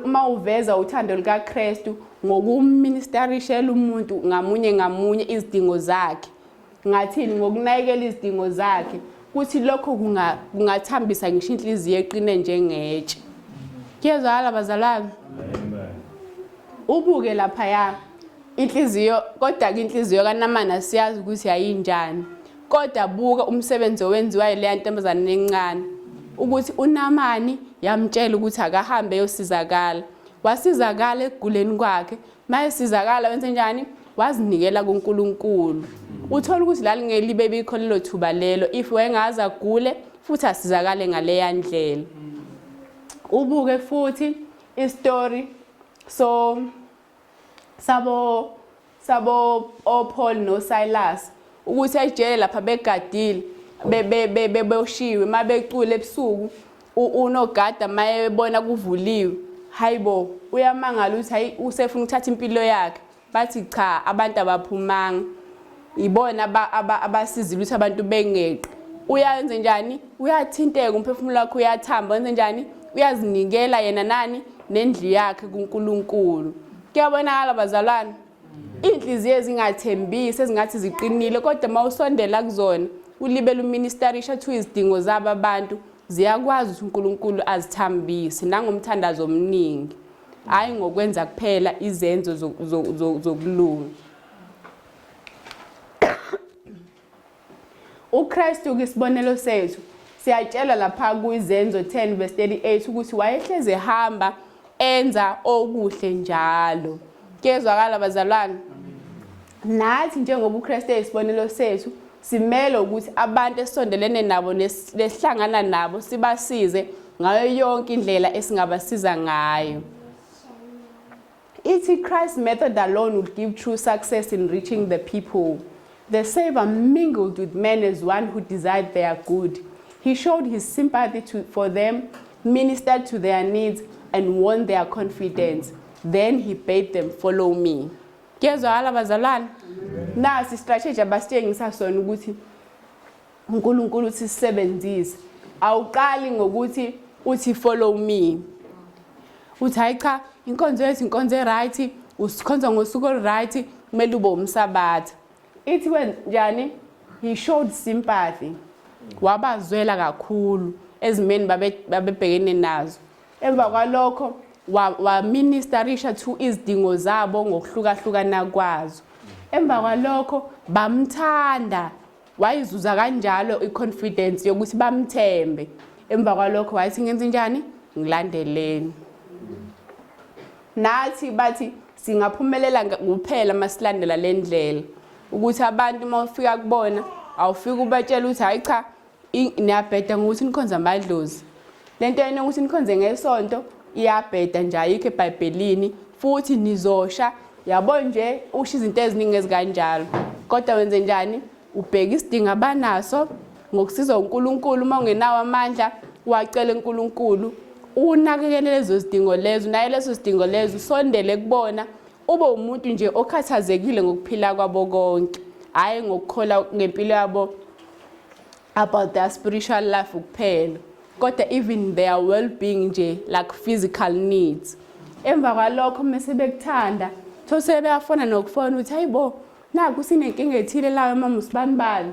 uma uveza uthando lukaKristu ngokuministerishela umuntu ngamunye ngamunye izidingo zakhe, ngathini, ngokunakekela izidingo zakhe, kuthi lokho kungathambisa ngisho inhliziyo eqine njengetshe. Kuyezwakala bazalwane? Ubuke laphaya inhliziyo, kodwa ke inhliziyo kaNamana siyazi ukuthi yayinjani. Kodwa buka umsebenzi owenziwa yileya ntombazane encane ukuthi uNamani yamtshela ukuthi akahambe eyosizakala. Wasizakala ekuguleni kwakhe. Mayesizakala wenze njani? Wazinikela kuNkulunkulu. Uthola ukuthi lalingelibe bikho lelo thuba lelo if wayengaze agule futhi asizakale ngaleya ndlela. Ubuke futhi istory so sabo sabo oPaul noSilas ukuthi ejele lapha begadile beboshiwe mabecula ebusuku unogada mayebona kuvuliwe hayibo uyamangala ukuthi hayi usefuna ukuthatha impilo yakhe bathi cha abantu abaphumanga ibona abasizile ukuthi abantu bengeqi uyayenze njani uyathinteka umphefumulo wakhe uyathamba wenze njani uyazinikela yena nani nendlu yakhe kuNkulunkulu kuyabonakala bazalwane iy'nhliziyo ezingathembisi ezingathi ziqinile kodwa uma usondela kuzona ulibele uministarisha kuthiwa izidingo zabo abantu ziyakwazi ukuthi uNkulunkulu azithambise nangomthandazo omningi hhayi ngokwenza kuphela izenzo zokulunga. UKristu kisibonelo sethu. Siyatshelwa lapha kwiZenzo 10 verse 38 ukuthi wayehlezi ehamba enza okuhle njalo. Kuyezwakala bazalwane? Nathi njengoba uKristu eyisibonelo sethu, simele ukuthi abantu esisondelene nabo nesihlangana nabo sibasize ngayo yonke indlela esingabasiza ngayo. Ithi Christ's method alone would give true success in reaching the people. The Savior mingled with men as one who desired their good. He showed his sympathy for them, ministered to their needs, and won their confidence. Then he bade them follow me. Kuyezwakala bazalwane? Nasi strategy abasitshengisa sona ukuthi uNkulunkulu uthi sisebenzise. Awuqali ngokuthi uthi follow me. Uthi hayi cha, inkonzo yethu inkonzo e-right, usikhonza ngosuku olu-right, kumele ube umsabatha. Ithi kwenjani? He showed sympathy. Wabazwela kakhulu ezimeni babebhekene nazo. Emva kwalokho waministerisha to izidingo zabo ngokuhlukahlukana kwazo. Emva kwalokho bamthanda Wayizuza kanjalo i-confidence yokuthi bamthembe. Emva kwalokho wayethi ngenze njani? Ngilandeleni. Nathi bathi singaphumelela kuphela uma silandela le ndlela. Ukuthi abantu uma ufika kubona awufike ubatshela ukuthi hayi cha niyabheda ngokuthi nikhonze amadlozi. Le nto yena ukuthi nikhonze ngesonto iyabheda nje ayikho eBhayibhelini futhi nizosha yabo nje usho izinto eziningi ezikanjalo kodwa wenze njani ubheka isidingo abanaso ngokusizwa uNkulunkulu uma ungenawo amandla wacela uNkulunkulu unakekele lezo zidingo lezo naye leso sidingo lezo usondele kubona ube umuntu nje okhathazekile ngokuphila kwabo konke hhayi ngokukhola ngempilo yabo about their spiritual life kuphela kodwa even their well-being nje like physical needs emva kwalokho mese bekuthanda those sebeyafona nokufona ukuthi hayibo naku sinenkinga ethile layo mama usibanibani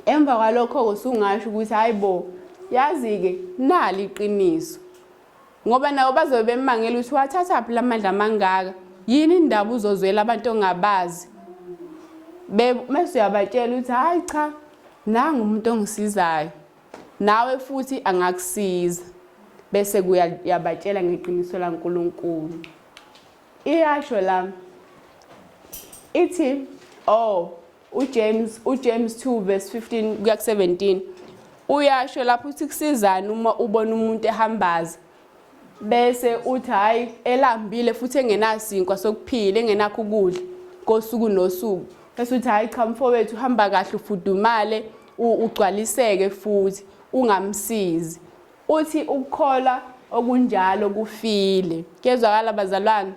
emva kwalokho usungasho ukuthi hayibo yazi-ke nali iqiniso Ngoba nabo bazobe bemangela ukuthi wathathaphi lamandla amangaka. Yini indaba uzozwela abantu ongabazi? Mese uyabatshela ukuthi hayi cha, nangu umuntu ongisizayo. Nawe futhi angakusiza. Bese kuyabatshela ngeqiniso laNkulunkulu. Iyasho la. Ithi, oh, uJames uJames 2 verse 15 kuya ku-17 uyasho lapho uthi kusizani uma ubona umuntu ehambaza bese uthi hayi elambile futhi engenasinkwa sokuphila engenakho ukudla kosuku nosuku bese uthi hayi cha mfowethu uhamba kahle ufudumale ugcwaliseke futhi ungamsizi Uthi ukukholwa okunjalo kufile. Kuyezwakala bazalwane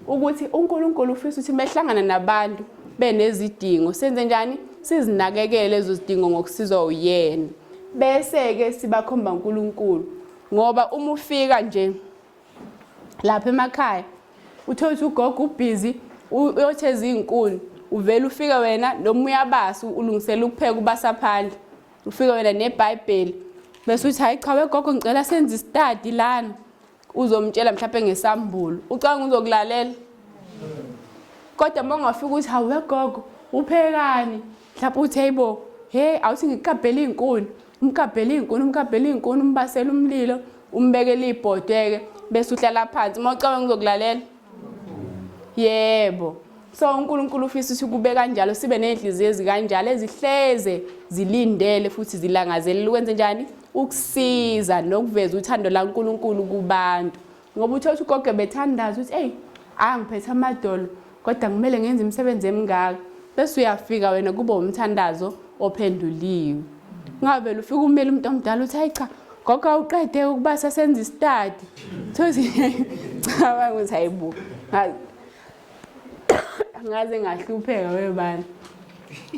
ukuthi uNkulunkulu ufisa ukuthi mehlangana nabantu benezidingo senze njani sizinakekele lezo zidingo ngokusizwa uyena bese-ke sibakhomba uNkulunkulu ngoba uma ufika nje lapha emakhaya uthole ukuthi ugogo ubhizi uyotheza iy'nkuni uvele ufike wena noma uyabasa ulungisela ukupheka ubasa phandle Ufike wena neBhayibheli bese uthi hayi cha wegogo ngicela senze istadi lana. Uzomtshela mhlawumbe ngesambulo. Ucanga uzokulalela. Kodwa uma ungafika uthi hawu wegogo uphekani? Mhlawumbe uthi hayibo, hey awuthi ngikukabhele iy'nkuni, umkabhele iy'nkuni, umkabhele iy'nkuni, umbasele umlilo, umbekele ibhodwe-ke bese uhlala phansi. Uma ucabanga ngizokulalela? Yebo. So uNkulunkulu ufisa ukuthi kube kanjalo, sibe nezinhliziyo ezikanjalo ezihleze zilindele futhi zilangazelela ukwenze njani? Ukusiza nokuveza uthando laNkulunkulu kubantu. Ngoba uthola ukuthi ugogo bethandaza ukuthi eyi angiphethe amadolo kodwa kumele ngenze imisebenzi emingaka. Bese uyafika wena kube umthandazo ophenduliwe. Ungavele ufike umele umuntu omdala uthi hayi cha gogo awuqede ukuba sasenza istadi. Thothi cabanga ukuthi hayibo. Ngaze ngahlupheka webani.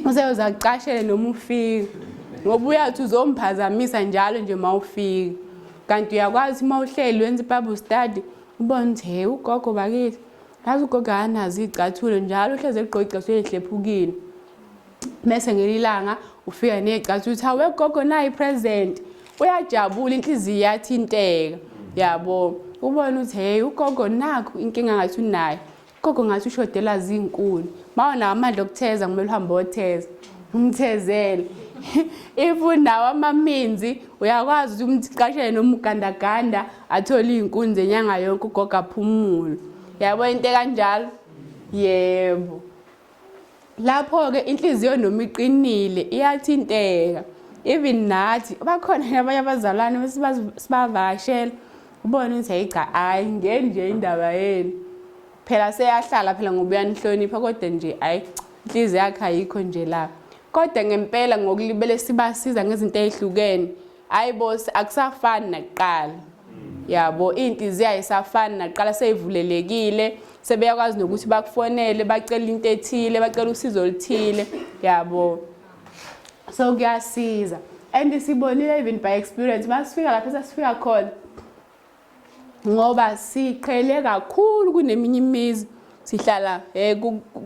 Useyoze akucashele noma ufika. Ngoba uyathi uzomphazamisa njalo nje uma ufika. Kanti uyakwazi uma uhleli wenza i-Bible study ubone ukuthi he ugogo bakithi. Yazi ugogo akanazo iy'cathulo njalo uhlezi egqoke iy'cathulo ey'hlephukile. Mese ngelinye ilanga ufika ney'cathulo uthi hawe gogo nayi present. Uyajabula inhliziyo iyathinteka. Yabo. Ubone ukuthi hey ugogo nakhu inkinga ngathi unayo. Gogo ngathi ushodelwa zinkuni. Mawunawo amandla okutheza kumele uhambe otheza. Umthezele. If unawo amaminzi uyakwazi ukuthi umqashele noma ugandaganda athole iy'nkuni zenyanga yonke ugogo aphumule. Yabo into ekanjalo? Yebo. Lapho-ke inhliziyo noma iqinile iyathinteka. Even nathi bakhona abanye abazalwane sibavakashela ubone ukuthi hayi cha ayingeni nje indaba yenu. Phela seyahlala phela ngoba uyanihlonipha kodwa nje ayi inhliziyo yakhe ayikho nje la. Kodwa ngempela ngokulibele sibasiza ngezinto ezihlukene. Hayi bo akusafani nakuqala. Yabo inhliziyo ayisafani nakuqala seyivulelekile sebeyakwazi nokuthi bakufonele bacela into ethile bacela usizo oluthile yabo. So kuyasiza. And sibonile even by experience masifika lapho sasifika khona ngoba siqhele kakhulu kuneminye imizi sihlala eh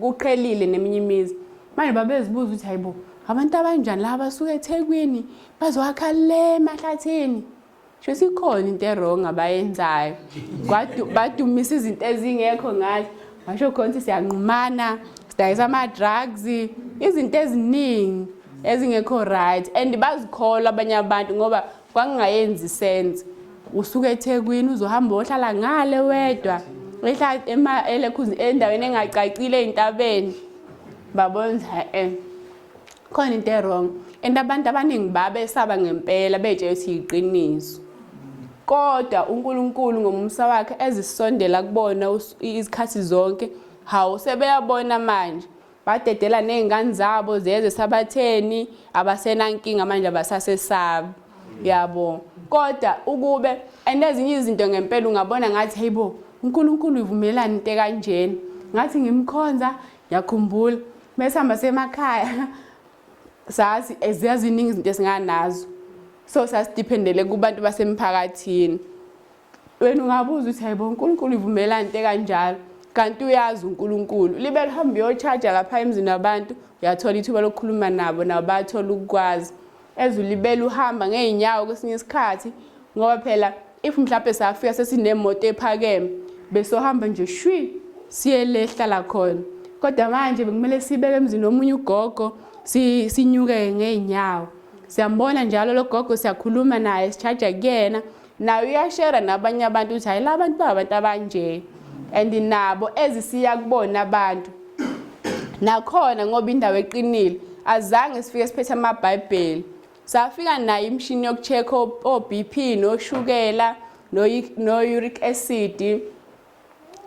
kuqhelile neminye imizi manje babezibuza ukuthi hayibo abantu abanjani laba basuka eThekwini bazowakha le emahlathini sho sikhona into erong abayenzayo badumisa izinto ezingekho ngathi basho khona ukuthi siyanqumana sidayisa ama-drugs izinto eziningi ezingekho right and bazikholwa abanye abantu ngoba Kwakungayenzi sense. Usuka eThekwini uzohamba ohlala ngale wedwa. Ehla ema elekhuzi endaweni engacacile ezintabeni. Babona ukuthi eh khona into e-wrong. And abantu abaningi babesaba ngempela betshela ukuthi yiqiniso. Kodwa uNkulunkulu ngomusa wakhe ezisondela kubona izikhathi zonke, hawu sebeyabona manje. Badedela ney'ngane zabo ziyeza esabatheni abasenankinga manje abasasesabi yabo kodwa ukube and ezinye izinto ngempela ungabona ngathi hey bo uNkulunkulu uvumelani into ekanjena ngathi ngimkhonza ngiyakhumbula mesihamba semakhaya sazi ziyaziningi izinto esinganazo so sasidependele kubantu basemphakathini Wena ungabuza ukuthi hayibo uNkulunkulu ivumela into ekanjalo kanti uyazi uNkulunkulu libe lihambe uyochaja lapha emzini wabantu uyathola ithuba lokukhuluma nabo nabo bayathola ukukwazi ezulibela uhamba ngey'nyawo kwesinye isikhathi ngoba phela if mhlawumbe safika sesinemoto ephakeme besohamba nje shwi siye le hlala khona kodwa manje bekumele sibeke emzini womunye ugogo sinyuke ngey'nyawo siyambona njalo lo gogo siyakhuluma naye sicharja kuyena naye uyashera nabanye abantu ukuthi hayi la bantu babantu abanje and nabo ezisiya kubona abantu nakhona ngoba indawo eqinile azange sifike siphethe amabhayibheli safika nayo imishini yokucheck o-BP noshukela no-uric acid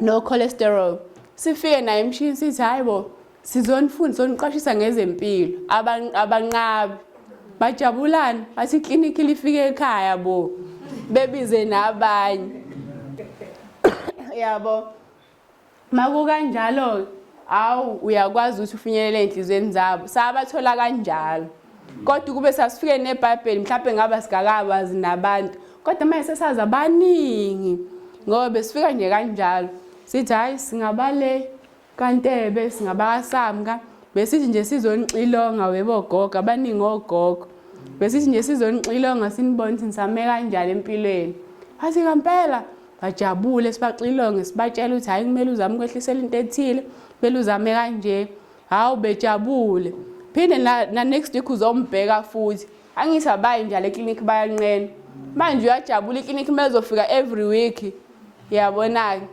no-cholesterol sifike nayo imishini sithi hayi bo sizonifunda soniqwashisa ngezempilo abanqabi bajabulani bathi iklinikhi lifike ekhaya bo bebize nabanye yabo makukanjalo awu uyakwazi ukuthi ufinyelele ey'nhliziyweni zabo sabathola kanjalo kodwa ukube sasifike nebhayibheli mhlawumbe ngaba sigakabazi nabantu kodwa manje sesazi abaningi ngoba besifika nje kanjalo sithi hhayi singabale kaNtebe singabakaSamka besithi nje sizonixilonga webogogo abaningi ogogo besithi nje sizonixilonga sinibone ukuthi nisame kanjani empilweni bathi ngempela bajabule sibaxilonge sibatshela ukuthi hhayi kumele uzame ukwehlisela into ethile kumele uzame kanje hawu bejabule Phinde na next week uzombheka futhi. Angithi abayi njalo eklinikhi bayanqena. Manje uyajabula iklinikhi mezofika every week. Yabona-ke.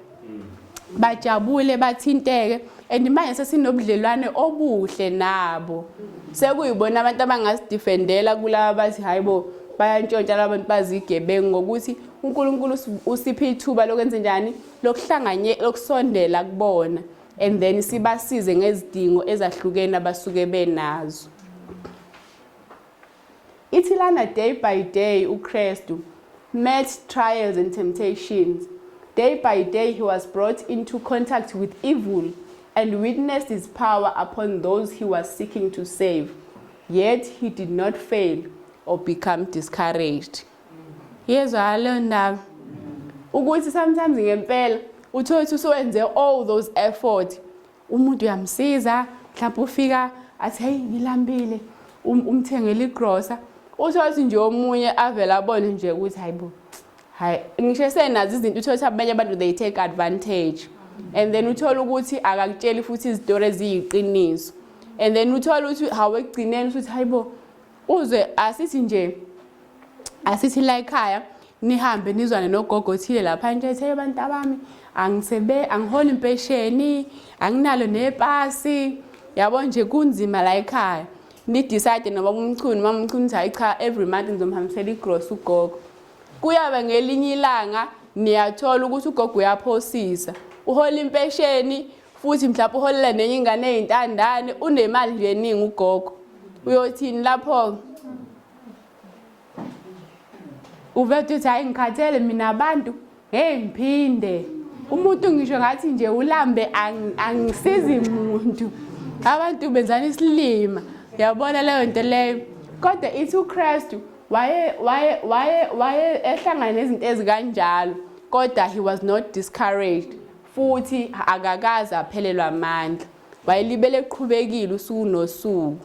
Bajabule bathinteke and manje sesinobudlelwane obuhle nabo. Sekuyibona abantu abangasidefendela kulaba bathi hayibo bayantshontsha labantu bazigebengu ngokuthi uNkulunkulu usiphe ithuba lokwenza njani lokuhlanganye lokusondela kubona and then sibasize ngezidingo ezahlukene abasuke benazo. Ithi lana day by day uKristu met trials and temptations. Day by day he was brought into contact with evil and witnessed his power upon those he was seeking to save. Yet he did not fail or become discouraged. Yezwa leyo ndaba. Ukuthi sometimes ngempela uthole ukuthi usuwenze all those effort umuntu uyamsiza mhlawumbe ufika athi hey ngilambile umthengele igrosa uthole ukuthi nje omunye avele abone nje ukuthi hayibo hayi ngisho esenazo izinto uthole ukuthi abanye abantu they take advantage and then uthole ukuthi akakutsheli futhi izitori eziyiqiniso and then uthole ukuthi hawu ekugcineni uthi hayibo uzwe asithi nje asithi la ekhaya nihambe nizwane nogogo othile lapha nje ethe abantu abami angisebe angiholi impesheni anginalo nepasi yabo nje kunzima la ekhaya ni-decide noma umchunu uma umchunu uthi hayi cha every month ngizomhambisela igross ugogo kuyabe ngelinye ilanga niyathola ukuthi ugogo uyaphosisa uhola impesheni futhi mhlawumbe uholela nenye ingane eyintandane unemali nje eningi ugogo uyothini lapho uvete uthi hayi ngikhathele mina abantu hey ngiphinde umuntu ngisho ngathi nje ulambe angisizi muntu abantu benzana isilima yabona leyo nto leyo kodwa ithi uKristu waye waye waye waye ehlangana nezinto ezikanjalo kodwa he was not discouraged futhi akakaze aphelelwa amandla wayelibele eqhubekile usuku nosuku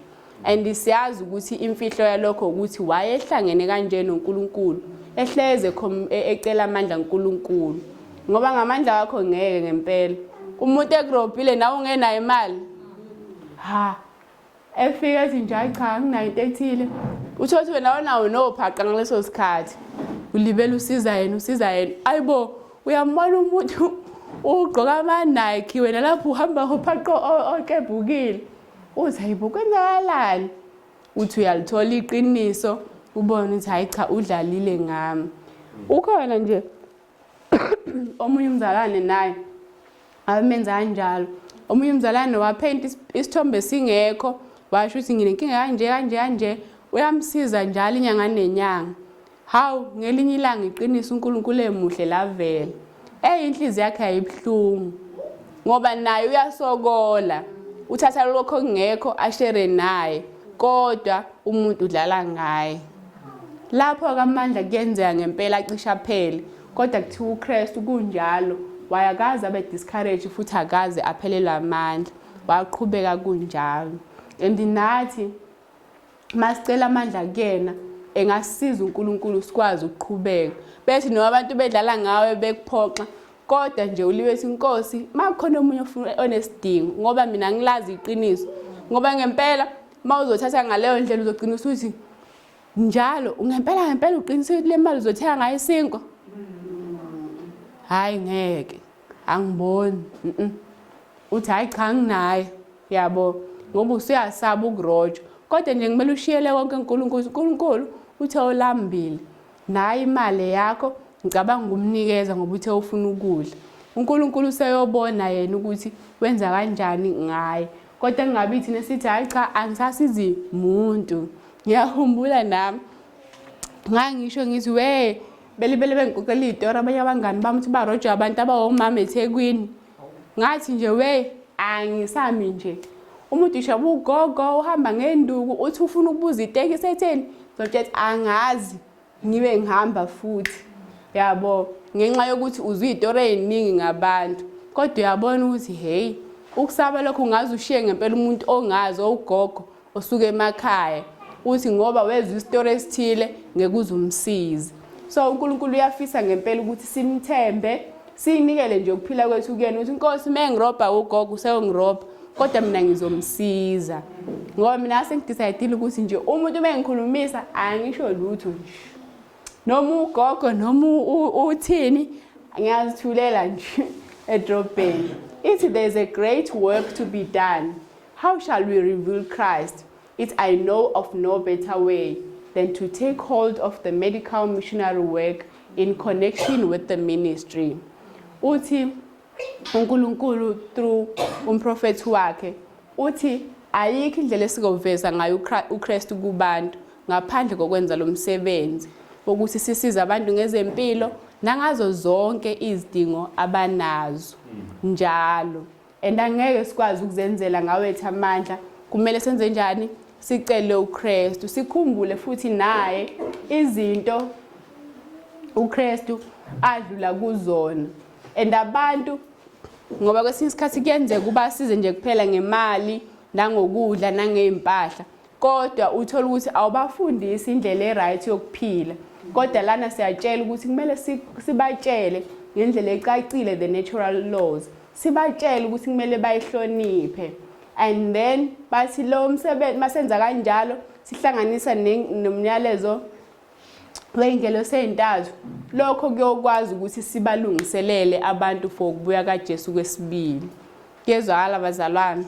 and siyazi ukuthi imfihlo yalokho ukuthi wayehlangene kanje noNkulunkulu ehleze e, ecela amandla uNkulunkulu ngoba ngamandla wakho ngeke ngempela umuntu ekurobhile nawe ungenayo imali ha efika ethi nje hayi cha anginayo into ethile uthole ukuthi wena awunawo nophaqa ngaleso sikhathi ulibele usiza yena usiza yena ayibo uyambona umuntu ugqoka ama-nike wena lapho uhamba ngophaqa oqebhukile uthi hayibo kwenzakalani uthi uyalithola iqiniso ubone ukuthi hayi cha udlalile ngami ukhona nje omunye umzalwane naye amenza kanjalo omunye umzalwane waphenta isithombe singekho washo ukuthi nginenkinga kanje kanje kanje uyamsiza njalo inyanga nenyanga hawu ngelinye ilanga iqiniso uNkulunkulu emuhle lavela eyi inhliziyo yakhe ayibuhlungu ngoba naye uyasokola uthatha lokho okungekho ashere naye kodwa umuntu udlala ngaye Lapho-ke amandla kuyenzeka ngempela acishe aphele, kodwa kuthiwa uKristu kunjalo wayakaze abe discourage futhi akaze aphelelwe amandla, waqhubeka kunjalo. And nathi masicela amandla kuyena engasisiza uNkulunkulu sikwazi ukuqhubeka. Bethi noma abantu bedlala ngawe bekuphoxa kodwa nje ulibethi inkosi makukhona omunye onesidingo ngoba mina ngilazi iqiniso ngoba ngempela uma uzothatha ngaleyo ndlela uzogcina usuthi njalo ngempela ngempela uqinisile ukuthi le mali uzothenga ngayo isinkwa hhayi ngeke angiboni uthi hhayi cha nginayo yabo ngoba usuyasaba ukurojwa kodwa nje kumele ushiyele konke uNkulunkulu uNkulunkulu uthe ulambile nayi imali yakho ngicabanga ukumnikeza ngoba uthe ufuna ukudla uNkulunkulu useyobona yena ukuthi wenza kanjani ngaye kodwa kungabi thina sithi hayi cha angisasizi muntu ngiyakhumbula nami ngangisho ngithi we belibele bengixoxela iy'tori abanye abangani bami ukuthi barojwa abantu abawomama ethekwini ngathi nje we angisami nje umuntu ushabe ugogo uhamba ngenduku uthi ufuna ukubuza itekisi etheni ngizotshela angazi ngibe ngihamba futhi yabo ngenxa yokuthi uzwe iy'tori ey'ningi ngabantu kodwa uyabona ukuthi hheyi ukusaba lokho ungaze ushiye ngempela umuntu ongazi owugogo osuke emakhaya uthi ngoba wezwa isitori esithile ngeke uze umsize so uNkulunkulu uyafisa ngempela ukuthi simthembe siyinikele nje ukuphila kwethu kuyena ukuthi inkosi uma engirobha ugogo useyongirobha kodwa mina ngizomsiza Ngoba mina sengidecide ukuthi nje umuntu uma engikhulumisa angisho lutho nje. Noma ugogo noma uthini, ngiyazithulela nje edrobheni. Ithi, "There's a great work to be done. How shall we reveal Christ?" It, "I know of no better way than to take hold of the medical missionary work in connection with the ministry." Uthi uNkulunkulu through umprofethi wakhe, uthi ayikho indlela esikoveza ngayo uKristu kubantu ngaphandle kokwenza lo msebenzi wokuthi sisize abantu ngezempilo nangazo zonke izidingo abanazo njalo. And angeke sikwazi ukuzenzela ngawethu amandla. Kumele senze njani? Sicele uKristu, sikhumbule futhi naye izinto uKristu adlula kuzona. And abantu, ngoba kwesinye isikhathi kuyenzeka ubasize nje kuphela ngemali nangokudla nangey'mpahla, kodwa uthola ukuthi awubafundisi indlela e-right yokuphila. Kodwa lana siyatshela ukuthi kumele sibatshele ngendlela ecacile the natural laws, sibatshele ukuthi kumele bayihloniphe. And then bathi lo msebenzi, masenza kanjalo, sihlanganisa nomyalezo wey'ngelosi ey'ntathu, lokho kuyokwazi ukuthi sibalungiselele abantu for ukubuya kaJesu kwesibili. Kuyezwakala, bazalwane,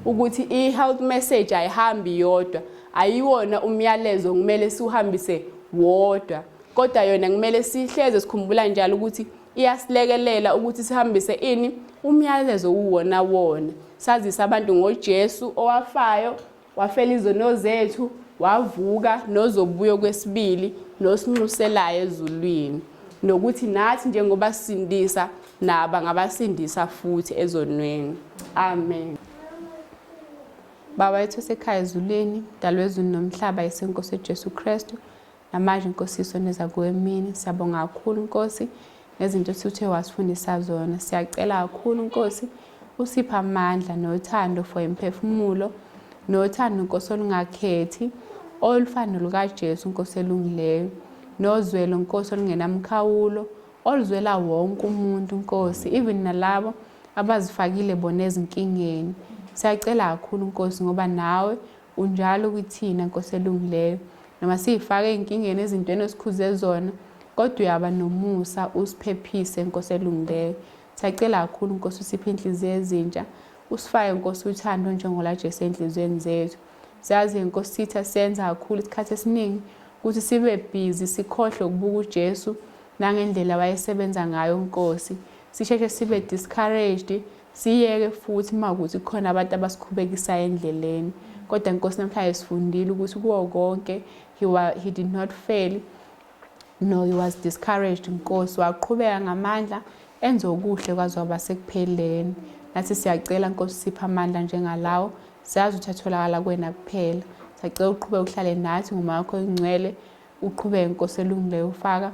ukuthi i-health message ayihambi yodwa? Ayiwona umyalezo kumele siwuhambise wodwa, kodwa yona kumele sihleze sikhumbula njalo ukuthi iyasilekelela ukuthi sihambise ini? Umyalezo uwona wona, sazise abantu ngoJesu owafayo, wafela izono zethu, wavuka, nozobuya kwesibili, nosinxuselayo ezulwini, nokuthi nathi njengoba sisindisa naba ngabasindisa futhi ezonweni. Amen. Baba wethu osekhaya ezulwini, Mdali wezulu nomhlaba, isenkosi Jesu Kristu, namanje Nkosi isoneza kuwe emini. Siyabonga kakhulu, Nkosi, ngezinto osuthe wasifundisa zona. Siyacela kakhulu, Nkosi, usiphe amandla nothando for imphefumulo, nothando, Nkosi, olungakhethi, olufana nolukaJesu, Nkosi elungileyo, nozwelo, Nkosi, olungenamkhawulo, oluzwela wonke umuntu, Nkosi, even nalabo abazifakile bona ezinkingeni. Siyacela kakhulu, Nkosi, ngoba nawe unjalo kithina, Nkosi elungileyo. Noma siyifake ey'nkingeni, ezintweni osikhuze zona, kodwa uyaba nomusa, usiphephise, Nkosi elungileyo. Siyacela kakhulu, Nkosi, usiphe inhliziyo ezintsha, usifake, Nkosi, uthando njengolaJesu ey'nhliziyweni zethu. Siyazi, Nkosi, sitha senza kakhulu isikhathi esiningi ukuthi sibe busy, sikhohlwe ukubuka uJesu nangendlela wayesebenza ngayo, Nkosi. Sisheshe sibe discouraged, siyeke futhi uma kuthi kukhona abantu abasikhubekisayo endleleni. Kodwa, Nkosi, namhlanje sifundile ukuthi kuwo konke he did not fail, no, he was discouraged, Nkosi. Waqhubeka ngamandla, enze okuhle kwaze kwaba sekupheleni. Nathi siyacela, Nkosi, siphe amandla njengalawo. Siyazi ukuthi atholakala kuwena kuphela. Siyacela uqhubeke uhlale nathi ngomoya wakho oyingcwele. Uqhubeke, Nkosi elungileyo, ufaka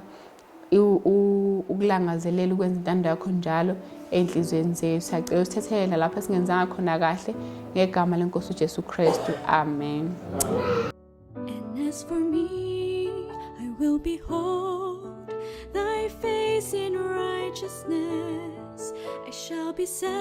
ukulangazelela ukwenza intando yakho njalo ey'nhliziyweni zethu. Siyacela usithethelele nalapho esingenzanga khona kahle, ngegama lenkosi uJesu Kristu, amen. And as for me, I will behold thy face in righteousness. I shall be satisfied.